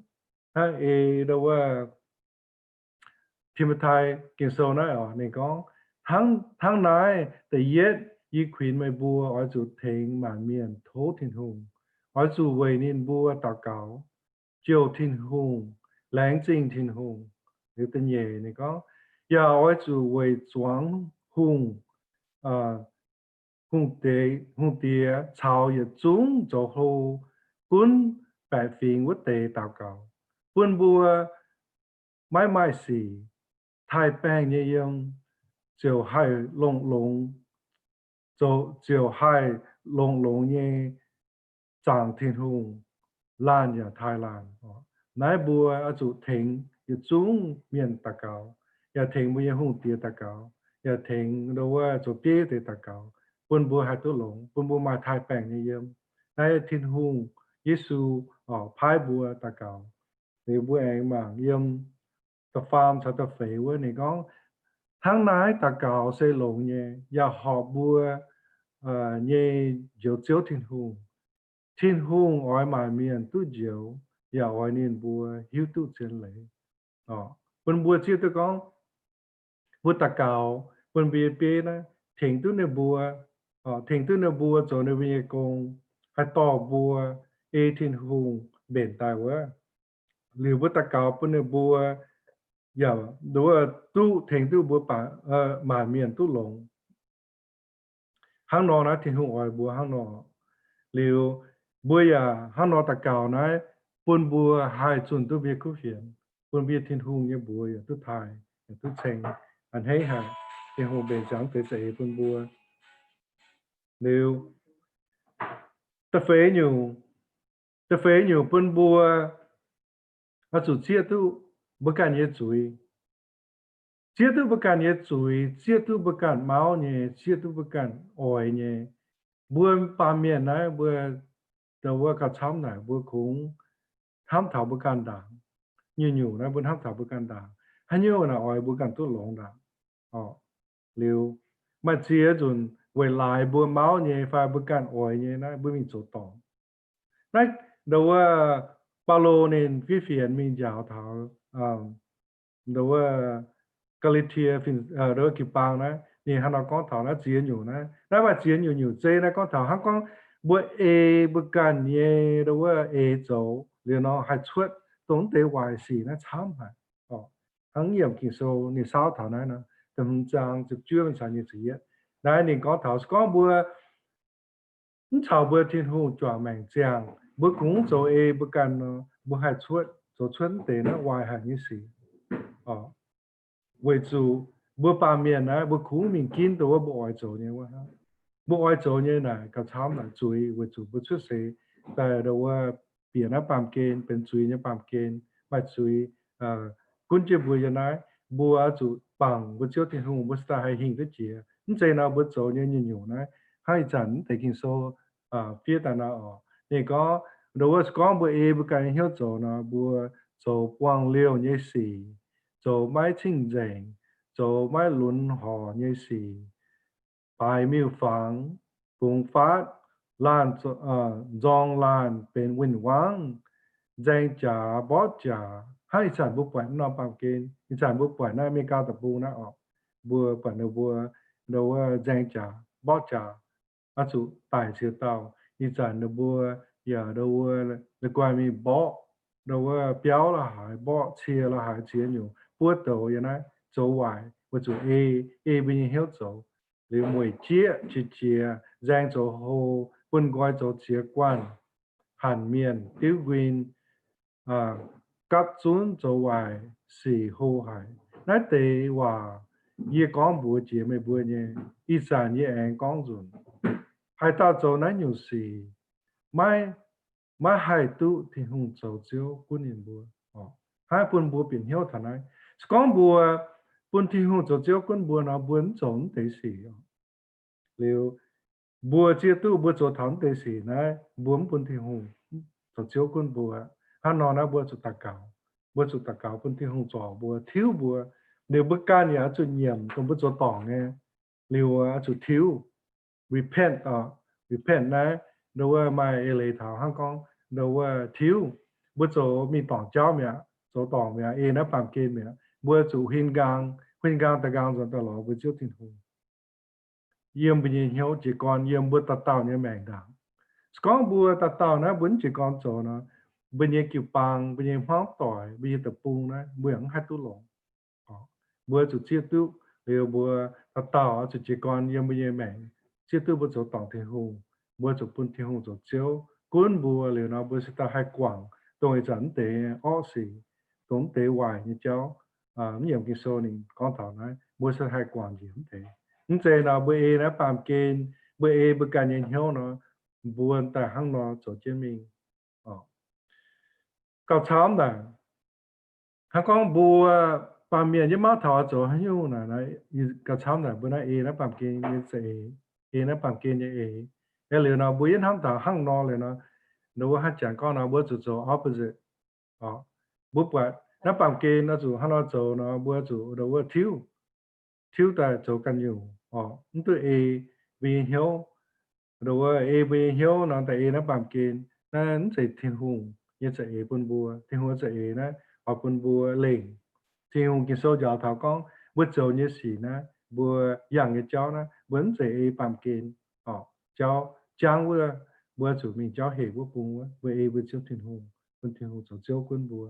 Hnangv ei nduov wuov Ti^mo^tai Ging-Sou naaiv oc, ninh gorngv, hnangv naaiv, da'yietv yie kuinx meih mbuo oix zuqc tengx maanc mienh tov Tin-Hungh, oix zuqc weic ninh mbuo daux gaux, jouh Tin-Hungh, laengz zingh Tin-Hungh. Liuz da'nyeic ninh gorngv, yaac oix zuqc weic zuangx hungh, hungh diex, hungh diex caux yietc zungv zoux hlo gunv baeqc fingx wuov deix daux gaux, bun mbuo maiv maaih sic, taaih baengh nyei yiem, ziouc haih longx-longx, ziouc haih longx-longx nyei zaangc Tin-Hungh, laanh yaac taaih laanh. Naaiv mbuo oix zuqc tengx yietc zungv mienh daux gaux, yaac tengx mbuo nyei hungh diex daux gaux, yaac tengx ndo wuov zoux bieiv deix daux gaux, bun mbuo haih duqv longx, bun mbuo maaih taaih baengc nyei yiem. Naaiv Tin-Hungh, Yesu, o, paaiv mbuo daux gaux. Liuz mbuo aengx mangc yiem da'faam caux da'feix wuov ninh gorngv, hnangv naaiv daux gaux se longx nyei, yaac horpc mbuo nyei Njoux Ziouv Tin-Hungh. Tin-Hungh oix maanc mienh duqv njoux, yaac oix ninh mbuo hiuv duqv zien leiz. Bun mbuo zieqv duqv gorngv, mbuo daux gaux bun mbuo nyei bieiv naaiv tengx duqv ninh mbuo, tengx duqv ninh mbuo zoux ninh mbuo nyei gong, haih dorh mbuo ei Tin-Hungh mbenc daaih wuov. Liuz mbuo daux gaux bun ninh mbuo yaac nduov duqv tengx duqv mbuo maanc mienh duqv longx. Hnangv nor naaiv Tin-Hungh oix mbuo hnangv nor. Liuz mbuo yaac hnangv nor daux gaux naaiv, bun mbuo haih zunh duqv mbuo nyei kuv fienx, bun mbuo nyei Tin-Hungh nyei mbuox yaac duqv taaih, yaac duqv ceng, a'hneiv haic. Tin-Hungh mbenc ziangx deix za'eix bun mbuo. Liuz da'feix nyungc, da'feix nyungc bun mbuo oix zuqc zieqv duqv mbuo ganh nyei zuiz. Zieqv duqv mbuo ganh nyei zuiz, zieqv duqv mbuo ganh mauv nyei, zieqv duqv mbuo ganh oix nyei. Mbuo baamh mienh naaiv mbuo, ndo wuov gauh camv naaic mbuo kungx hnamv taux mbuo ganh ndaangc. Nyungc-nyungc naaiv mbuo hnamv taux mbuo ganh ndaangc. Haaix nyungc naaic oix mbuo ganh duqv longx ndaangc. Liuz maaih ziex nzunc weic laaix mbuo mauv nyei fai mbuo ganh oix nyei naaiv mbuo mingh zoux dorngc. Naaiv ndo wuov Baulo ninh fiev fienx mingh njaaux taux ndo wuov Gaa^li^tie, ndo wuov jiu-baang naaiv, ninh hnangv nor gorngv taux naaiv ziex nyungc naaiv. Naaiv maaih ziex nyungc nyungc zeiv naaiv gorngv taux hnangv gorngv mbuo ei mbuo ganh nyei ndo wuov eix zoux liuz nor haih cuotv dongh deix waaic sic naaiv camv haic. Hnangv yiem Ging-Sou ninh saauv taux naaiv nor, da'hmz zaang ziepc juov mingh caux nyic ziepc yietv. Naaiv ninh gorngv taux se gorngv mbuo mv caux mbuo Tin-Hungh juangc maengc ziangh, mbuo kungx zoux ei mbuo ganh nor, mbuo haih cuotv, zoux cuotv mv deix naaiv waaic haic nyei sic. Weic zuqc mbuo baamh mienh naaiv mbuo kungx mingh ginv dongh wuov mbuo oix zoux nyei wuov hnangv. Mbuo oix zoux nyei naaic gauh camv naaic zuiz, weic zuqc mbuo cuotv seix daaih ndo wuov bieqc naaiv baamh gen, benx zuiz nyei baamh gen, maaih zuiz gunv jienv mbuo yiem naaiv. Mbuo oix zuqc bangc mbuo Ziouv Tin-Hungh, mbuo se daaih haih hingh duqv jiex. Mv zeiz nor mbuo zoux nyei nyungc-nyungc naaiv, hnangv ih zanc mv deix Ging-Sou fiev daaih nor oc, ninh gorngv, ndo wuov se gorngv mbuo ei mbuo ganh nyei hnyouv zoux nor, mbuo zoux buangh liouh nyei sic, zoux maiv cing-nzengc, zoux maiv lunx horc nyei sic, baaix miuc-fangx, bungx faatv, laanh, nzorng laanh benx win-wangv, nzaeng jaax mborqv jaax. Hnangv ih zanc mbuo buatc norm baamh gen, ih zanc mbuo buatc naaiv America Deic-Bung naaiv oc, mbuo buatc ninh mbuo ndo wuov nzaeng jaax mborqv jaax, oix zuqc daic ziex dauh. Ih zanc ninh mbuo yaac ndo wuov la'guaih mingh mborqv ndo wuov biauv la'haaix, mborqv cie la'haaix ziex nyungc buov douz yiem naaiv zoux waaic, weic zuqc ei, ei mbuo nyei hnyouv zoux. Liuz mueic jieqv qiex jiez, nzaeng zoux hlo, bun nqoi zoux ziex guanh, hanc mienh diuv nquin, gapv zunv zoux waaic sic hlo haic. Naaiv deix waac yie gorngv mbuox jiex meih mbuo nyei. Ih zanc yie aengx gorngv nzunc, haaix dauh zoux naaiv nyungc sic, maiv, maiv haih duqv Tin-Hungh zoux Ziouv gunv ninh mbuo. Hnangv bun mbuo bieqc hnyouv taux naaiv. Se gorngv mbuo bun Tin-Hungh zoux Ziouv gunv mbuo nor, mbuo mv zoux mv deix sic. Liuz mbuo zieqv duqv mbuo zoux taux mv deix sic naaiv, mbuo mv bun Tin-Hungh zoux Ziouv gunv mbuo. Hnangv nor naaiv mbuo zuqc daux gaux. Mbuo zuqc daux gaux bun Tin-Hungh zorc mbuo, tiuv mbuo. Liuz mbuo ganh yaac oix zuqc nyiemc dongh mbuo zoux dorngc nyei. Liuz oix zuqc tiuv, repent oc. Repent naaiv, ndo wuov maaih eix leiz taux hnangv gorngv, ndo wuov tiuv. Mbuo zoux mingh dorngc jauv mi'aqv, zoux dorngc mi'aqv, ei naaiv baamh gen mi'aqv. Mbuo zuqc huin nqaang, huin nqaang daaih nqaang nzuonx daaih lorz mbuo Ziouv Tin-Hungh yiem mbuo nyei hnyouv jiez gorn, yiem mbuo dauh dauh nyei maengc ndaangc. Se gorngv mbuo dauh dauh naaiv mbuo mv jiez gorn zoux nor, mbuo nyei jiu-baang, mbuo nyei hmuangv doic, mbuo nyei deic-bung naaiv mbuo yaac mv haih duqv longx. Mbuo zuqc zieqv duqv liuz mbuo dauh dauh oix zuqc jiez gorn yiem mbuo nyei maengc, zieqv duqv mbuo zoux dorngc Tin-Hungh. Mbuo zuqc bun Tin-Hungh zoux Ziouv gunv mbuo liuz nor, mbuo se daaih haih guangc dongh ih zanc mv deix orqv sic, dongh mv deix waaic nyei jauv. Mv yiemc Ging-Sou ninh gorngv taux naaiv, mbuo se haih guangc njiec mv deix. Mv zeiz nor mbuo ei naaiv baamh gen, mbuo ei mbuo ganh nyei hnyouv nor, mbuo daaih hnangv nor zoux jienv mingh. Gauh camv naaic, hnangv gorngv mbuo baamh mienh yie maiv taux oix zoux haaix nyungc naaic, gauh camv naaic mbuo naaiv ei naaiv baamh gen nyei za'eix, ei naaiv baamh gen nyei eix. Aeqv, liuz nor mbuo yie hnamv taux hnangv nor liuz nor, ndoh wuov hnangv jangx gorngv nor mbuo zuqc zoux opposite. Mbuo buatc naaiv baamh gen nor zuqc hnangv nor zoux nor mbuo zuqc ndoh wuov tiuv, tiuv daaih zoux ganh nyungc oc. Mv duqv ei mbuo nyei hnyouv, ndoh wuov ei mbuo nyei hnyouv nor daaih ei naaiv baamh gen. Naaiv mv zeiz Tin-Hungh nyei za'eix bun mbuo. Tin-Hungh za'eix naaiv oix bun mbuo lengc. Tin-Hungh Ging-Sou njaaux taux gorngv mbuo zoux nyei sic naaiv, mbuo yangh nyei jauv naaiv, mbuo mv zeiz ei baamh gen oc. Jauv jangv wuov, mbuo zuqc mingh jauv hec wuov bung wuov, mbuo ei mbuo Ziouv Tin-Hungh, bun Tin-Hungh zoux Ziouv gunv mbuo.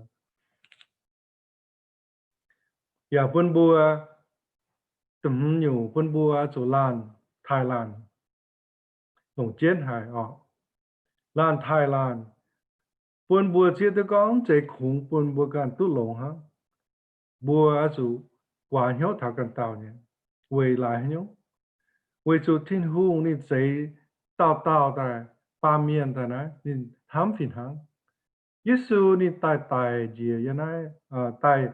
Yaac bun mbuo, da'hmz nyungc bun mbuo zuqc laanh taaih laanh, longc jienv haic oc. Laanh taaih laanh, bun mbuo zieqv duqv gorngv mv zeiz kungx bun mbuo ganh duqv longx hnangv. Mbuo oix zuqc guaax hnyouv taux ganh dauh nyei. Weic laaix haaix nyungc? Weic zuqc Tin-Hungh ninh zeix dauh dauh daaih, baamh mienh daaih naaiv ninh hnamv fih hnangv. Yesu ninh daaih daic njiec yiem naaiv, daaih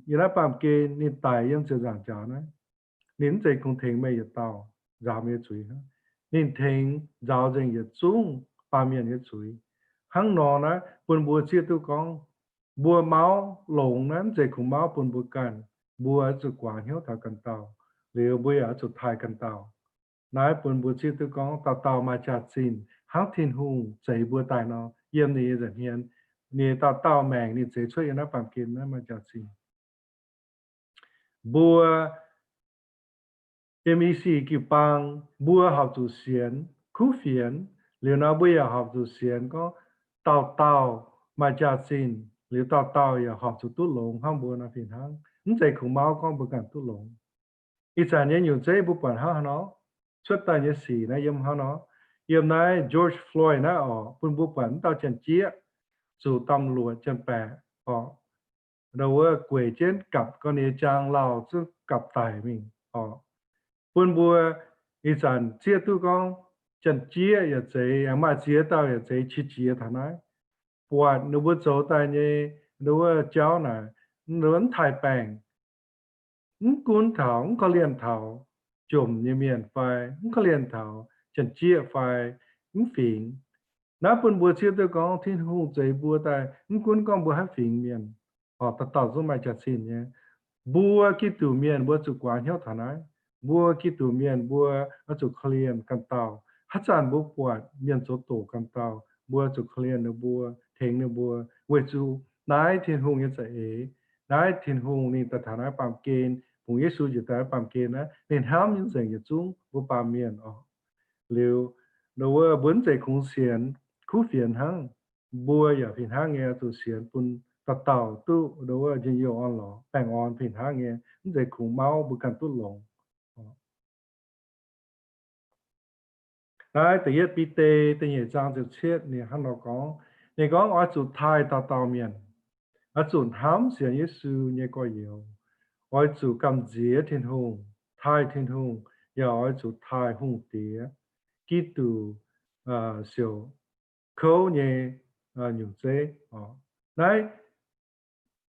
yiem naaiv baamh gen, ninh daic yiem ziepc nzaangc jaax naaiv. Ninh mv zeiz kungx tengx meih yietc dauh nzaaux meih nyei zuiz hnangv. Ninh tengx nzaaux nzengc yietc zungv baamh mienh nyei zuiz. Hnangv nor naaiv bun mbuo zieqv duqv gorngv, mbuo mauv longx naaiv mv zeiz kungx mauv bun mbuo ganh. Mbuo zuqc guaax hnyouv taux ganh dauh, liuz mbuo yaac zuqc taaih ganh dauh. Naaiv bun mbuo zieqv duqv gorngv dauh dauh maaih jaax-zinh hnangv Tin-Hungh zeix mbuo daaih nor, yiem ninh nyei nza'hmien, ninh dauh dauh maengc ninh zeix cuotv yiem naaiv baamh gen naaiv maaih jaax-zinh. Mbuo M E C jiu-baang, mbuo horpc zuqc sienx kuv fienx, liuz nor mbuo yaac horpc zuqc sienx gorngv dauh dauh maaih jaax-zinh, liuz dauh dauh yaac horpc zuqc duqv longx hnangv mbuo nor fih hnangv. Mv zeiz kungx mauv gorngv mbuo ganh duqv longx. Ih zanc nyei nyungc zeiv mbuo buatc hnangv haaix nor, cuotv daaih nyei sic naaiv yiem hnangv nor, yiem naaiv George Floyd naaiv oc, bun mbuo buatc wuov dauh janx-jieqv zuqc ตำรวจ janx-baeqc oc, ndoh wuov gueic jienv gapv gau ninh nyei jaang lauh zungv gapv daic mingh oc. Bun mbuo ih zanc zieqv duqv gorngv janx-jieqv yaac zeiz, yaac maaih ziex dauh yaac zeiz qiex jiez taux naaiv, buatc ninh mbuo zoux daaih nyei ndoh wuov jauv naaic, ndoh wuov mv taaih baengc, mv gunv taux, mv korv-lienh taux jomc nyei mienh fai mv korv-lienh taux janx-jieqv fai mv fingx. Naaiv bun mbuo zieqv duqv gorngv Tin-Hungh zeix mbuo daaih mv gunv gorngv mbuo haaix fingx mienh, oc, dauh dauh zungv maaih jaax-zinh nyei. Mbuo Giduc mienh mbuo zuqc guaax hnyouv taux naaiv. Mbuo Giduc mienh mbuo oix zuqc korv-lienh ganh dauh. Haaix zanc mbuo buatc mienh zoux doqc ganh dauh, mbuo zuqc korv-lienh ninh mbuo, tengx ninh mbuo, weic zuqc naaiv Tin-Hungh nyei za'eix. Naaiv Tin-Hungh ninh daaih taux naaiv baamh gen, bungx Yesu njiec daaih naaiv baamh gen naaiv, ninh hnamv nyei nzengc yietc zungv mbuo baamh mienh oc. Liuz, ndoh wuov mbuo mv zeiz kungx sienx kuv fienx hnangv. Mbuo yaac fih hnangv nyei zuqc sienx bun dauh dauh duqv ndoh wuov njien-youh orn-lorqc, baengh orn fih hnangv nyei, mv zeiz kungx mauv mbuo ganh duqv longx. Naaiv da'yietv Bide da'nyeic zaang ziepc cietv ninh hnangv nor gorngv, ninh gorngv oix zuqc taaih dauh dauh mienh, oix zuqc hnamv sienx Yesu nyei gorx-youz, oix zuqc gamh nziex Tin-Hungh, taaih Tin-Hungh, yaac oix zuqc taaih hungh diex, Giduc siouc kouv nyei nyungc zeiv. Naaiv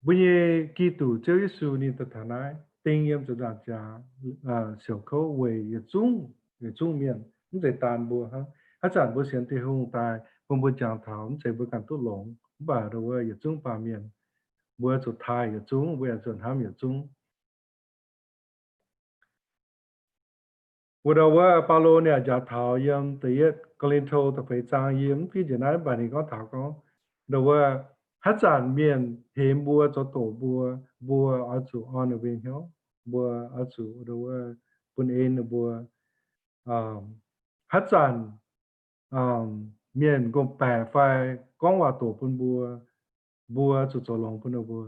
mbuo nyei Giduc Ziouv Yesu ninh daaih taux naaiv ding yiem ziepc nzaangc jaax siouc kouv weic yietc zungv, yietc zungv mienh, mv zeiz daan mbuo hnangv. Haaix zanc mbuo sienx Tin-Hungh daaih bun mbuo jangx taux mv zeiz mbuo ganh duqv longx, mv baac ndoh wuov yietc zungv baamh mienh, mbuo zuqc taaih yietc zungv, mbuo yaac zuqc hnamv yietc zungv. Wuov dauh wuov Baulo ninh yaac njaaux taux yiem da'yietv Ko^lin^to da'feix zaang yie mv fiev njiec naaiv, mv baac ninh gorngv taux gorngv, ndoh wuov, haaix zanc mienh hemx mbuo zoux doqc mbuo, mbuo oix zuqc orn ninh mbuo hnyouv, mbuo oix zuqc ndoh wuov bun en ninh mbuo. Haaix zanc mienh ngongh baeqc fai gorngv waac doqc bun mbuo, mbuo zuqc zoux longx bun ninh mbuo.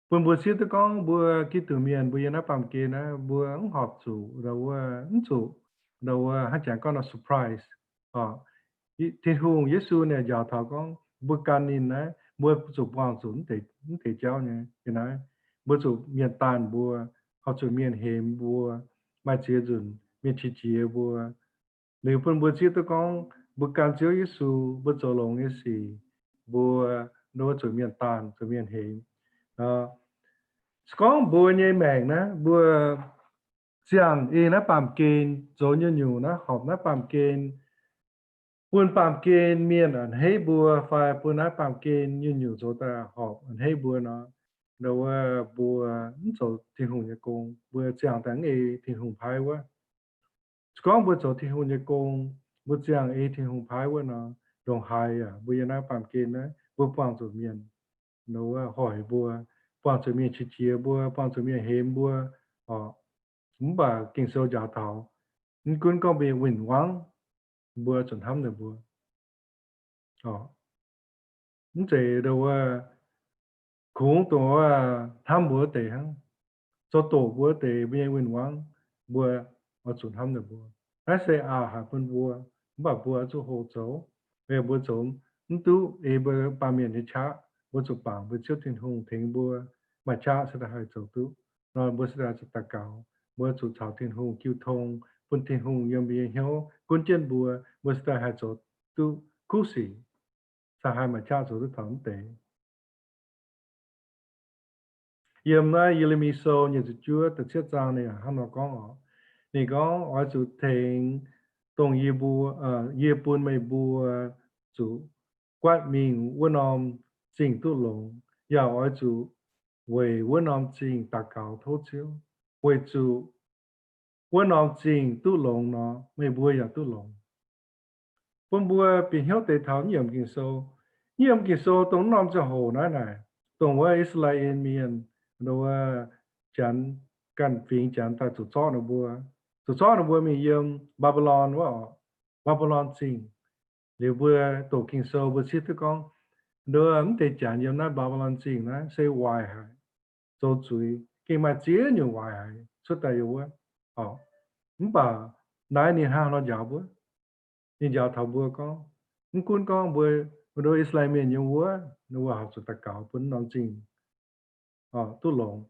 Bun mbuo zieqv duqv gorngv mbuo Giduc mienh mbuo yiem naaiv baamh gen naaiv mbuo mv horpc zuqc ndoh wuov, mv zuqc ndoh wuov hnangv jangx gorngv nor surprise. Tin-Hungh Yesu ninh njaaux taux gorngv mbuo gan ninh naaiv mbuo zuqc buangh zuqc mv deix jauv nyei. Yiem naaiv mbuo zuqc mienh daanh mbuo, horpc zuqc mienh hemx mbuo, maaih ziex nzunc mienh qiex jiez mbuo. Liuz bun mbuo zieqv duqv gorngv mbuo gan Ziouv Yesu, mbuo zoux longx nyei sic, mbuo ndoh wuov zuqc mienh daanh, zuqc mienh hemx. Se gorngv mbuo nyei maengc naaiv, mbuo ziangh ei naaiv baamh gen, zoux nyungc-nyungc naaiv, horpc naaiv baamh gen, bun baamh gen mienh a'hneiv mbuo, fai bun naaiv baamh gen nyungc-nyungc zoux daaih horpc a'hneiv mbuo nor, ndau wuov mbuo mv zoux Tin-Hungh nyei gong, mbuo ziangh daaih mv ei Tin-Hungh paaiv wuov. Se gorngv mbuo zoux Tin-Hungh nyei gong, mbuo ziangh ei Tin-Hungh paaiv wuov nor, ndongc haaix yaac mbuo yiem naaiv baamh gen naaiv, mbuo buangh zuqc mienh, ndau wuov, hoic mbuo, buangh zuqc mienh qiex jiez mbuo, buangh zuqc mienh hemx mbuo, oc. Mv baac Ging-Sou njaaux taux, mv gunv gorngv mbuo nyei win-wangv, mbuo zuqc hnamv ninh mbuo, oc. Mv zeiz ndau wuov kungx dongh wuov hnamv mbuo wuov deix hnangv. Zoux doqc mbuo wuov deix, mbuo nyei win-wangv, mbuo oix zuqc hnamv ninh mbuo. Naaiv se aqc haic bun mbuo, mv baac mbuo oix zuqc hoqc zoux. Weic mbuo zoux mv duqv ei mbuo baamh mienh nyei qaqv, mbuo zuqc bangc mbuo Ziouv Tin-Hungh tengx mbuo, maaih qaqv se daaih haih zoux duqv. Nor mbuo se daaih zuqc daux gaux, mbuo zuqc caux Tin-Hungh jiu tong, bun Tin-Hungh yiem mbuo nyei hnyouv gunv jienv mbuo, mbuo se daaih haih zoux duqv kuv sic, caux haih maaih qaqv zoux duqv taux mv deix. Yiem naaiv Ye^le^mi Sou nyic ziepc juov da'cietv zaang ninh hnangv nor gorngv oc. Ninh gorngv, oix zuqc tengx dongh yie mbuo, yie bun meih mbuo zuqc guaatv mingh wuov norm zingh duqv longx, yaac oix zuqc weic wuov norm zingh daux gaux tov Ziouv, weic zuqc wuov norm zingh duqv longx nor, meih mbuo yaac duqv longx. Bun mbuo bieqc hnyouv deix taux yiem Ging-Sou, yiem Ging-Sou dongh norm ziangh hoc naaiv naaic, dongh wuov I^saa^laa^en Mienh, wuov Janx, ganh fingx Janx daaih zuqc zorqv ninh mbuo, zuqc zorqv ninh mbuo mingh yiem Mbaa^mbi^lon wuov oc, Mbaa^mbi^lon Zingh. Liuz mbuo doqc Ging-Sou mbuo zieqv duqv gorngv, nduov mv deix Janx yiem naaiv Mbaa^mbi^lon Zingh naaiv se waaic haic, zoux zuiz, gengh maaih ziex nyungc waaic haic cuotv daaih yiem wuov. Mv baac naaiv ninh hnangv haaix nor njaaux mbuo? Ninh njaaux taux mbuo gorngv, mv gunv gorngv mbuo, mbuo nduov I^saa^laa^en Mienh nyei wuov, ninh mbuo horpc zuqc daux gaux bun norm zingh duqv longx,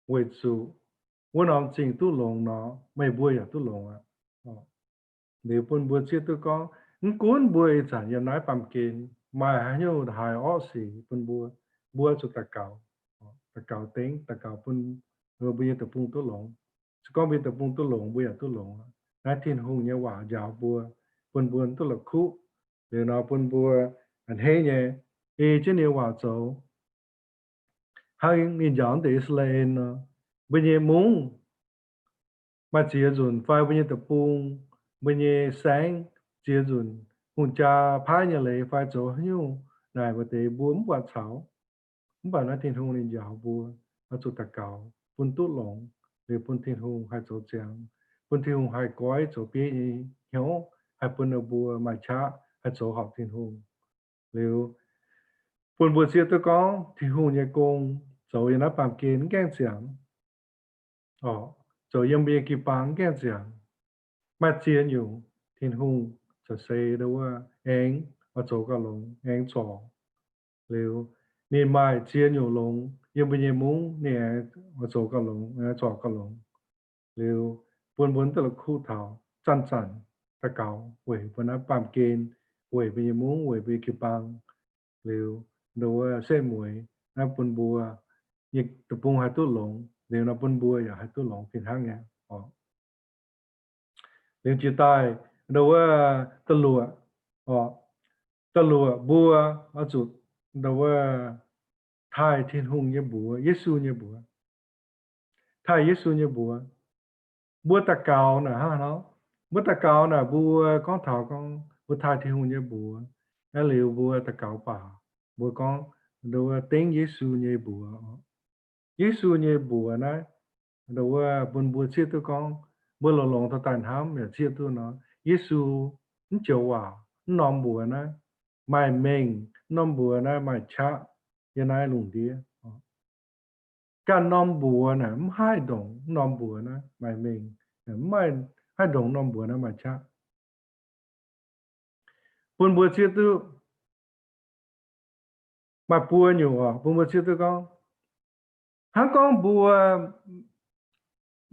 weic zuqc wuov norm zingh duqv longx nor, meih mbuo yaac duqv longx aqv. Liuz bun mbuo zieqv duqv gorngv, mv gunv mbuo ih zanc yiem naaiv baamh gen maaih haaix nyungc haaix orqv sic bun mbuo, mbuo zuqc daux gaux, daux gaux dengv, daux gaux bun mbuo nyei deic-bung duqv longx. Se gorngv mbuo nyei deic-bung duqv longx, mbuo yaac duqv longx. Naaiv Tin-Hungh nyei waac njaaux mbuo, bun mbuo duqv la'kuqv. Liuz nor bun mbuo a'hneiv nyei ei jienv ninh nyei waac zoux. Hnangv ninh njaaux deix I^saa^laa^en nor, mbuo nyei mungv maaih ziex nzunc fai mbuo nyei deic-bung, mbuo nyei saengv ziex nzunc, hungh jaa paaiv nyei leiz fai zoux haaix nyungc naaic, maaih deix mbuo mv buatc caux. Mv baac naaiv Tin-Hungh ninh njaaux mbuo oix zuqc daux gaux bun duqv longx, liuz bun Tin-Hungh haih zoux ziangx, bun Tin-Hungh haih goiv zoux bieiv nyei hnyouv, haih bun ninh mbuo maaih qaqv haih zoux horpc Tin-Hungh. Liuz bun mbuo zieqv duqv gorngv Tin-Hungh nyei gong zoux yiem naaiv baamh gen mv gaengh ziangx, zoux yiem mbuo nyei jiu-baang mv gaengh ziangx. Maaih ziex nyungc Tin-Hungh caux se ndo wuov aengx oix zoux gauh longx, aengx zorc. Liuz ninh maaih ziex nyungc longx yiem mbuo nyei mungv, ninh aengx oix zoux gauh longx, aengx zorc gauh longx. Liuz bun mbuo duqv la'kuqv taux zanc-zanc daux gaux weic mbuo naaiv baamh gen, weic mbuo nyei mungv, weic mbuo nyei jiu-baang. Liuz ndo wuov setv mueiz naaiv bun mbuo nyei deic-bung haih duqv longx, liuz nor bun mbuo yaac haih duqv longx fih hnangv nyei oc. Liuz jiex daaih ndo wuov da'luoqc, da'luoqc mbuo oix zuqc ndo wuov taaih Tin-Hungh nyei mbuox, Yesu nyei mbuox. Taaih Yesu nyei mbuox. Mbuo daux gaux naaic hnangv nor, mbuo daux gaux naaic mbuo gorngv taux gorngv mbuo taaih Tin-Hungh nyei mbuox, aa liuz mbuo daux gaux baac mbuo gorngv ndo wuov dengv Yesu nyei mbuox. Yesu nyei mbuox naaiv, ndo wuov bun mbuo zieqv duqv gorngv, mbuo longx-longx dorh daaih hnamv yaac zieqv duqv nor, Yesu mv joux waac, mv norm mbuox naaiv maaih mengh, mv norm mbuox naaiv maaih qaqv yiem naaiv lungh ndiev. Ganh norm mbuox naaic mv haih ndongc mv norm mbuox naaiv maaih mengh, mv haih ndongc norm mbuox naaiv maaih qaqv. Bun mbuo zieqv duqv maaih buo nyungc oc, bun mbuo zieqv duqv gorngv, hnangv gorngv mbuo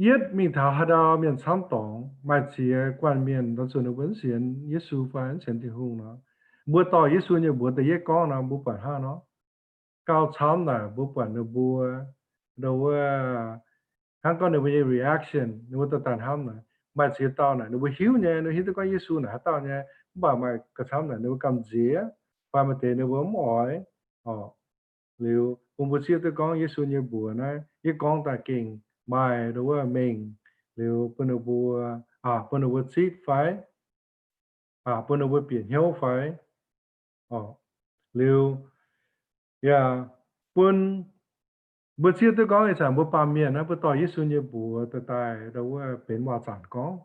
yietv mingh taux haaix ndau mienh camv dorngx, maaih ziex guanh mienh nor zuqc ninh mbuo mv sienx Yesu fai mv sienx Tin-Hungh nor, mbuo dorh Yesu nyei mbuox da'yietv gorngv nor, mbuo buatc hnangv nor, gauh camv naaic mbuo buatc ninh mbuo, ndo wuov, hnangv gorngv ninh mbuo nyei reaction, ninh mbuo dorh daaih hnamv naaic, maaih ziex dauh naaic ninh mbuo hiuv nyei, ninh hiuv duqv gorngv Yesu naaic haaix dauh nyei, mv baac maaih gauh camv naaic ninh mbuo gamh nziex, fai maaih deix ninh mbuo mv oix. Orqc, liuz bun mbuo zieqv duqv gorngv Yesu nyei mbuox naaiv, yie gorngv daaih gengh maaih ndo wuov mengh, liuz bun ninh mbuo, bun ninh mbuo zipv fai, bun ninh mbuo bieqc hnyouv fai. Liuz, yaac bun mbuo zieqv duqv gorngv ih zanc mbuo baamh mienh naaiv mbuo dorh Yesu nyei mbuox daaih daaih ndo wuov benx waac-zanc gorngv.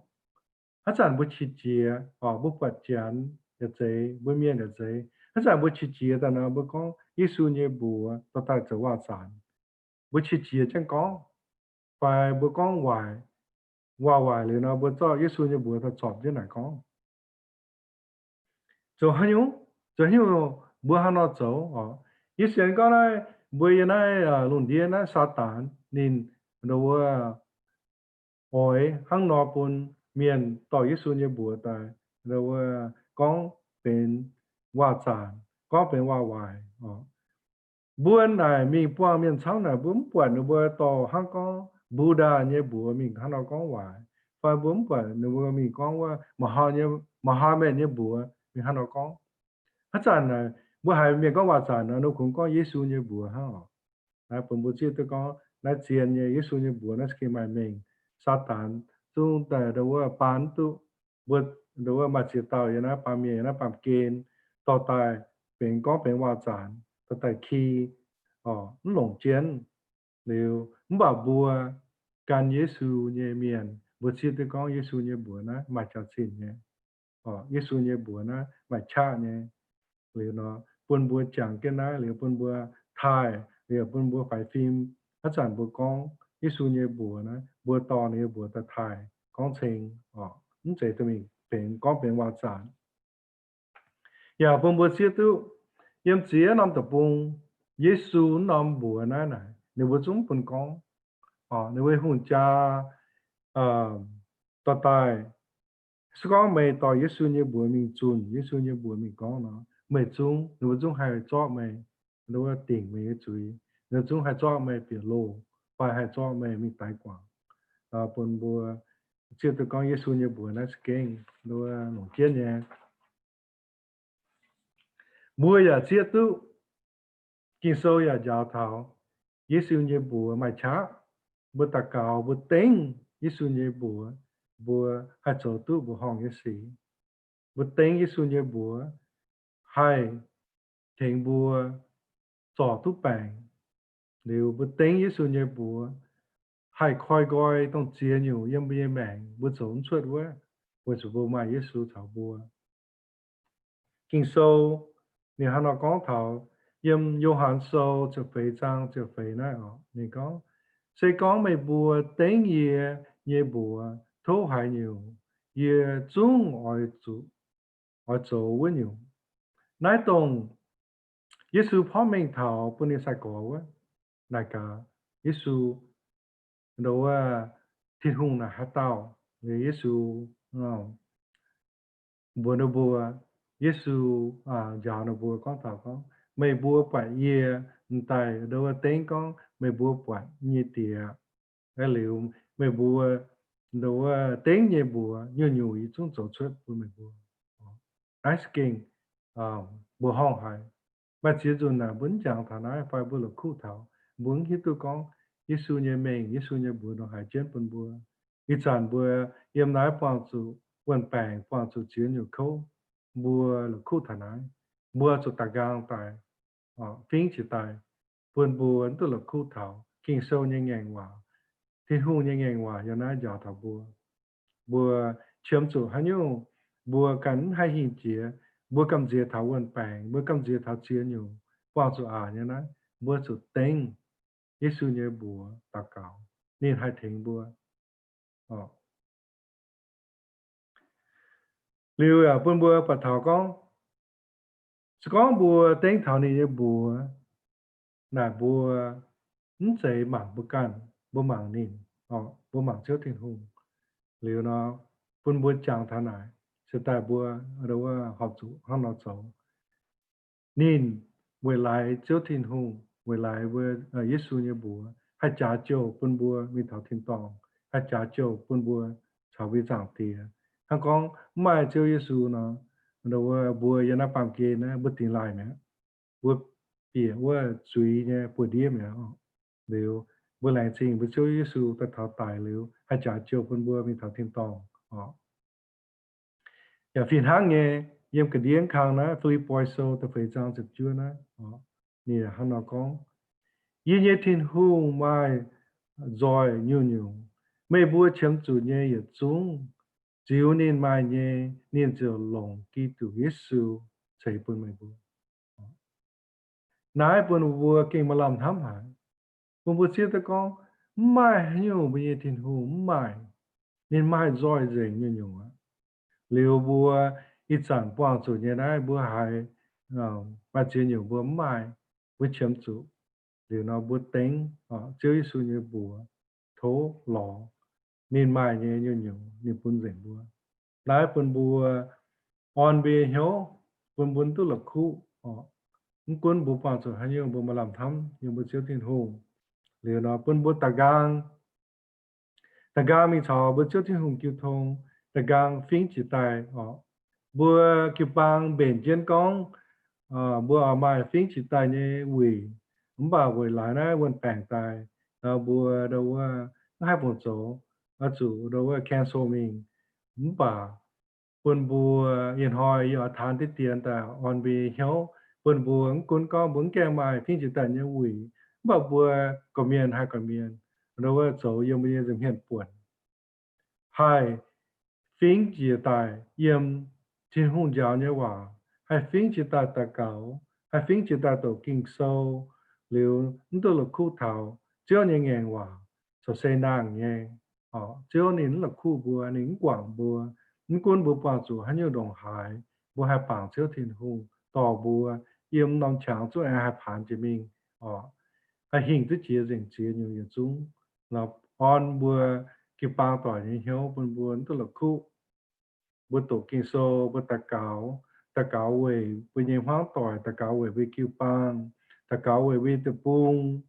Haaix zanc mbuo qiex jiez, mbuo buatc Janx yaac zeiz, mbuo mienh yaac zeiz, haaix zanc mbuo qiex jiez daaih nor mbuo gorngv Yesu nyei mbuox dorh daaih zoux waac-zanc, mbuo qiex jiez jienv gorngv, fai mbuo gorngv waaic, waac waaic liuz nor mbuo zorqv Yesu nyei mbuox daaih zorpc jienv naaic gorngv. Zoux haaix nyungc, zoux haaix nyungc mbuo hnangv nor zoux orqc? Yie sienx gorngv naaiv mbuo yiem naaiv lungh ndiev naaiv Saadaan ninh ndo wuov oix hnangv nor bun mienh dorh Yesu nyei mbuox daaih ndo wuov gorngv benx waac-zanc, gorngv benx waac waaic orqc. Mbuo naaic mingh buangh mienh camv naaic mbuo mv buatc ninh mbuo dorh hnangv gorngv Buddha nyei mbuox mingh hnangv nor gorngv waaic, fai mbuo mv buatc ninh mbuo mingh gorngv wuov Muhammad nyei mbuox mingh hnangv nor gorngv. Haaix zanc naaic mbuo haiz mienh gorngv waac-zanc nor, ninh kungx gorngv Yesu nyei mbuox hnangv orqc. Naaiv bun mbuo zieqv duqv gorngv naaiv zien nyei Yesu nyei mbuox naaiv se gengh maaih mengh. Saadaan zungv daaih ndo wuov baan duqv mbuo ndo wuov maaih ziex dauh yiem naaiv baamh mienh yiem naaiv baamh gen dorh daaih benx gorngv benx waac-zanc dorh daaih ki, mv longc jienv. Liuz mv baac mbuo gan Yesu nyei mienh mbuo zieqv duqv gorngv Yesu nyei mbuox naaiv maaih jaax-zinh nyei. Yesu nyei mbuox naaiv maaih qaqv nyei. Liuz nor bun mbuo jangx jienv naaiv liuz bun mbuo taaih, liuz bun mbuo faix fim. Haaix zanc mbuo gorngv Yesu nyei mbuox naaiv mbuo dorh ninh nyei mbuox daaih taaih gorngv ceng, mv zeiz duqv mingh benx gorngv benx waac-zanc. Yaac bun mbuo zieqv duqv yiem ziex norm deic-bung, Yesu norm mbuox naaiv naaic ninh mbuo zungv bun gorngv, ninh mbuo hungh jaa dorh daaih, se gorngv meih dorh Yesu nyei mbuox mingh zunh, Yesu nyei mbuox mingh gorngv nor, meih zungv, ninh mbuo zungv haih zorqv meih, ndo wuov dingc meih nyei zuiz, ninh zungv haih zorqv meih bieqc loh, fai haih zorqv meih mingh daix guangc. Bun mbuo zieqv duqv gorngv Yesu nyei mbuox naaiv za'gengh ndo wuov longc jienv nyei. Mbuo yaac zieqv duqv Ging-Sou yaac njaaux taux Yesu nyei mbuox maaih qaqv. Mbuo daux gaux, mbuo dengv Yesu nyei mbuox, mbuo haih zoux duqv mbuoqc horngh nyei sic. Mbuo dengv Yesu nyei mbuox haih tengx mbuo zorc duqv baengc. Liuz mbuo dengv Yesu nyei mbuox haih koi nqoi dongh ziex nyungc yiem mbuo nyei maengc mbuo zoux mv cuotv wuov, weic zuqc mbuo maaih Yesu caux mbuo. Ging-Sou ninh hnangv nor gorngv taux yiem Yo^han Sou ziepc feix zaang ziepc feix naaiv oc, ninh gorngv, se gorngv meih mbuo dengv yie nyei mbuox tov haaix nyungc, yie zungv oix zoux wuov nyungc. Naaiv dongh Yesu porv mengh taux bun ninh sai-gorx wuov, naaic gaax Yesu, ndo wuov, Tin-Hungh naaic haaix dauh? Liuz Yesu mbuox ninh mbuo, Yesu njaaux ninh mbuo gorngv taux gorngv, meih mbuo buatc yie m'daaih ndo wuov dengv gorngv meih mbuo buatc nyei Diex. Liuz meih mbuo ndo wuov dengv nyei mbuox nyungc-nyungc yie zungv zoux cuotv bun meih mbuo. Naaiv se gengh mbuoqc horngh haic. Maaih ziex nzunc naaic mbuo mv jangx taux naaiv fai mbuo la'kuqv taux, mbuo mv hiuv duqv gorngv Yesu nyei mengh, Yesu nyei mbuox nor haiz jienv bun mbuo. Ih zanc mbuo yiem naaiv buangh zuqc wuon-baengc, buangh zuqc ziex nyungc kouv, mbuo la'kuqv taux naaiv, mbuo zuqc daaih nqaang daaih, fingv jiex daaih, bun mbuo mv duqv la'kuqv taux Ging-Sou nyei ngaengc waac, Tin-Hungh nyei ngaengc waac yiem naaiv njaaux taux mbuo. Mbuo qiemx zuqc haaix nyungc, mbuo ganh mv haih hingh jiex, mbuo gamh nziex taux wuon-baengc, mbuo gamh nziex taux ziex nyungc, buangh zuqc aqc nyei naaiv, mbuo zuqc dengv Yesu nyei mbuox daux gaux, ninh haih tengx mbuo. Liuz yaac bun mbuo buatc taux gorngv, se gorngv mbuo dengv taux ninh nyei mbuox naaic, mbuo mv zeiz mangc mbuo ganh, mbuo mangc ninh, mbuo mangc Ziouv Tin-Hungh. Liuz nor, bun mbuo jangx taux naaic, se daaih mbuo horpc zuqc hnangv nor zoux. Ninh weic laaix Ziouv Tin-Hungh, Weic laaix mbuo, Yesu nyei mbuox haih jaax jouh bun mbuo mingh taux tin-dorngh, haih jaax jouh bun mbuo caux mbuo nyei Zaangc Diex. Hnangv gorngv mv maaih Ziouv Yesu nor, mbuo yiem naaiv baamh gen naaiv mbuo dingx laaih mi'aqv. Mbuo bieqc wuov zuiz nyei buoz-ndiev mi'aqv. Liuz mbuo laengz zingh mbuo Ziouv Yesu daaih taux daic liuz haih jaax jouh bun mbuo mingh taux tin-dorngh oc. Yaac fih hnangv nyei, yiem ga'ndiev kang naaiv, Fi^lipv^poi Sou da'feix zaang ziepc juov naaiv, ninh hnangv nor gorngv, Yie nyei Tin-Hungh maaih nzoih nyungc-nyungc. Meih mbuo qiemx zuqc nyei yietc zungv, ziux ninh maaih nyei, ninh ziouc longc Giduc Yesu ceix bun meih mbuo. Naaiv bun mbuo gengh maaih lamh hnamv haic, bun mbuo zieqv duqv gorngv mv maaih haaix nyungc mbuo nyei Tin-Hungh mv maaih. Ninh maaih nzoih nzengc nyungc-nyungc aqv. Liuz mbuo ih zanc buangh zuqc nyei naaiv mbuo haiz maaih ziex nyungc mbuo mv maaih, mbuo qiemx zuqc. Liuz nor mbuo dengv Ziouv Yesu nyei mbuox, tov lorz ninh maaih nyei nyungc-nyungc ninh bun nzengc mbuo. Naaiv bun mbuo orn mbuo nyei hnyouv, bun mbuo mv duqv la'kuqv. Mv gunv mbuo buangh zuqc haaix nyungc, mbuo maaih lamh hnamv yiem mbuo Ziouv Tin-Hungh. Liuz nor bun mbuo da'nqaang da'nqaang mingh caux mbuo Ziouv Tin-Hungh jiu tong, da'nqaang fingx jiex daaih oc. Mbuo jiu-baang mbenc jienv gorngv mbuo oix maaih fingx jiex daaih nyei wuic, mv baac weic laaix naaiv wuon-baengc daaih, mbuo ndo wuov mv haih bungx zoux, oix zuqc ndo wuov cancel mingh. Mv baac bun mbuo ih hnoi yie oix taanx diqv dien daaih orn mbuo nyei hnyouv, bun mbuo mv gunv gorngv mbuo mv gaengh maaih fingx jiex daaih nyei wuic, mv baac mbuo gorqv-mienh haih gorqv-mienh ndo wuov zoux yiem mbuo nyei nza'hmien buonc, haih fingx jiex daaih yiem Tin-Hungh njaaux nyei waac, haih fingx jiex daaih daux gaux, haih fingx jiex daaih doqc Ging-Sou, liuz mv duqv la'kuqv taux Ziouv nyei ngaengc waac corc se nangh nyei. Ziouv ninh mv la'kuqv mbuo, ninh mv guangc mbuo. Mv gunv mbuo buangh zuqc haaix nyungc ndongc haaix, mbuo haih bangc Ziouv Tin-Hungh dorh mbuo yiem norm qangx zungv aengx haih paanx jiex mingh, haih hingh duqv jiex nzengc ziex nyungc yietc zungv. Orn mbuo jiu-baang doic nyei hnyouv bun mbuo mv duqv la'kuqv. Mbuo doqc Ging-Sou, mbuo daux gaux, daux gaux weic mbuo nyei hmuangv doic, daux gaux weic mbuo jiu-baang, daux gaux weic mbuo nyei deic-bung,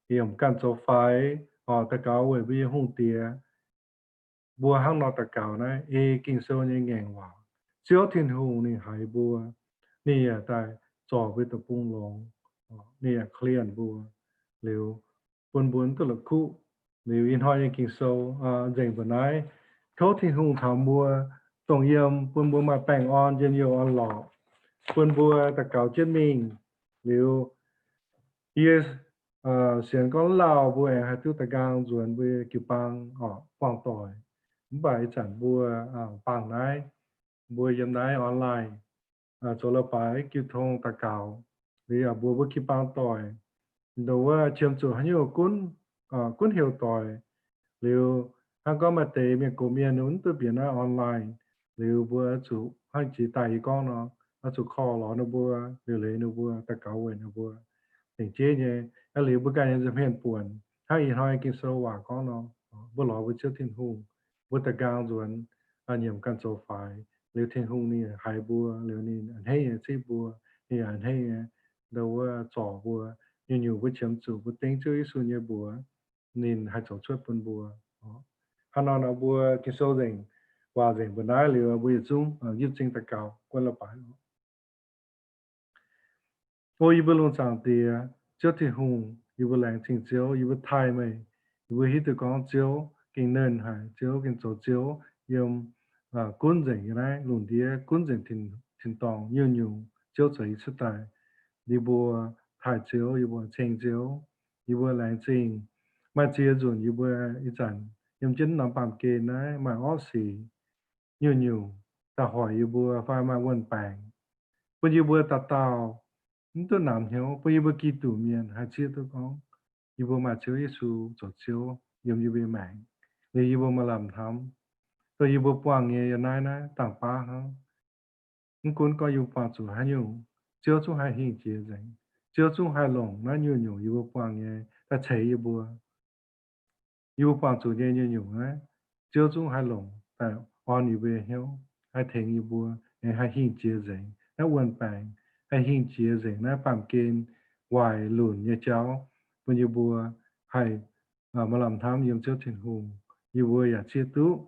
yiem ganh zoux faix, daux gaux weic mbuo nyei hungh diex. Mbuo hnangv nor daux gaux naaiv ei Ging-Sou nyei ngaengc waac, Ziouv Tin-Hungh ninh haiz mbuo, ninh yaac daaih zorc mbuo deic-bung longx, ninh yaac korv-lienh mbuo, liuz bun mbuo mv duqv la'kuqv. Liuz ih hnoi nyei Ging-Sou nzengc mbuo naaiv. Tov Tin-Hungh taux mbuo, dongh yiem bun mbuo maaih baengh orn njien-youh orn-lorqc, bun mbuo daux gaux jienv mingh. Liuz yie sienx gorngv lauh mbuo aengx haih duqv da'nqaang nzuonx mbuo jiu-baang oc, buangh doic. Mv baac ih zanc mbuo bangh naaiv, mbuo yiem naaiv online zoux leiz-baaix jiu tong daux gaux, liuz yaac mbuox mbuo jiu-baang doic, ndo wuov qiemx zuqc haaix nyungc gunv, gunv heuc doic. Liuz hnangv gorngv maaih deix mienh gox mienh ninh mv duqv bieqc naaiv online, liuz mbuo zuqc hnangv jiex daaih yie gorngv nor, oix zuqc korv lorz ninh mbuo, liuz leiz ninh mbuo, daux gaux weic ninh mbuo. Dengc jeiv nyei, liuz mbuo ganh nyei nza'hmien buonc, hnangv ih hnoi Ging-Sou waac gorngv nor, mbuo lorz mbuo Ziouv Tin-Hungh, mbuo da'nqaang nzuonx, nyiemc ganh zoux faix, liuz Tin-Hungh ninh haiz mbuo, liuz ninh a'hneiv nyei zipv mbuo, ninh a'hneiv nyei ndo wuov zorc mbuo. Nyungc-nyungc mbuo qiemx zuqc mbuo dengv Ziouv Yesu nyei mbuox, ninh haih zoux cuotv bun mbuo. Hnangv nor nor mbuo Ging-Sou nzengc, waac nzengc mbuo naaiv liuz, mbuo yietc zungv yipv zingh daux gaux guon leiz-baaix. O yie mbuo lungh zaangc Diex, Ziouv Tin-Hungh, yie mbuo laengz zingh Ziouv, yie mbuo taaih meih. Yie mbuo hiuv duqv gorngv Ziouv gengh nernh haic, Ziouv gengh zoux Ziouv yiem gunv nzengc yiem naaiv lungh ndiev, gunv nzengc tin-dorngh nyungc-nyungc, Ziouv zoux yie cuotv daaih. Yie mbuo taaih Ziouv, yie mbuo ceng Ziouv, yie mbuo laengz zingh. Maaih ziex nzunc yie mbuo ih zanc yiem jienv norm baamh gen naaiv maaih orqv sic nyungc-nyungc daaih hoic yie mbuo fai maaih wuon-baengc, bun yie mbuo dauh dauh mv duqv namx hnyouv, bun yie mbuo Giduc mienh haih zieqv duqv gorngv yie mbuo maaih Ziouv Yesu zoux Ziouv yiem yie mbuo nyei maengc. Liuz yie mbuo maaih lamh hnamv, dongh yie mbuo buangh nyei yiem naaiv naaiv dangh baav hnangv. Mv gunv gorngv yie mbuo buangh zuqc haaix nyungc, Ziouv zungv haih hingh jiex nzengc. Ziouv zungv haih longc naaiv nyungc-nyungc yie mbuo buangh nyei daaih ceix yie mbuo. Yie mbuo buangh zuqc nyei nyungc-nyungc naaiv, Ziouv zungv haih longc daaih orn yie mbuo nyei hnyouv, haih tengx yie mbuo, aengx haih hingh jiex nzengc naaiv wuon-baengc, haih hingh jiex nzengc naaiv baamh gen, waaic lunc nyei jauv, bun yie mbuo haih maaih lamh hnamv yiem Ziouv Tin-Hungh. Yie mbuo yaac zieqv duqv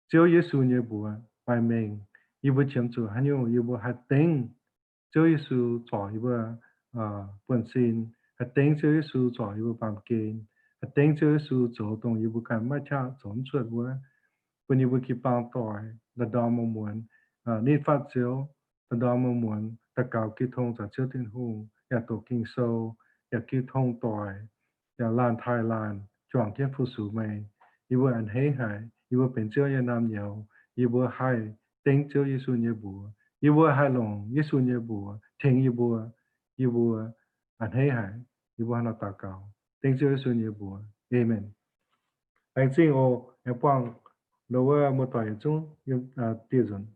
Ziouv Yesu nyei mbuox, maaih mengh yie mbuo qiemx zuqc haaix nyungc, yie mbuo haih dengv Ziouv Yesu zorc yie mbuo buonv-sin, haih dengv Ziouv Yesu zorc yie mbuo baamh gen, haih dengv Ziouv Yesu zoux dongh yie mbuo ganh maiv qaqv zoux mv cuotv wuov, bun yie mbuo jiu-baang doic ndorm-ndorm muonz-muonz nitv fatv Ziouv, ndorm-ndorm muonz-muonz daux gaux jiu tong caux Ziouv Tin-Hungh, yaac doqc Ging-Sou, yaac jiu tong doic, yaac laanh taaih laanh juangc jienv fu-sux meih. Yie mbuo a'hneiv haic, yie mbuo benx Ziouv nyei naamh nyouz, yie mbuo haih dengv Ziouv Yesu nyei mbuox, yie mbuo haih longc Yesu nyei mbuox tengx yie mbuo. Yie mbuo a'hneiv haic. Yie mbuo hnangv naaiv daux gaux dengv Ziouv Yesu nyei mbuox, aamen. Laengz zingh oc. Aengx buangh nduov wuov muoz-doic yietc zungv dieh nzunc.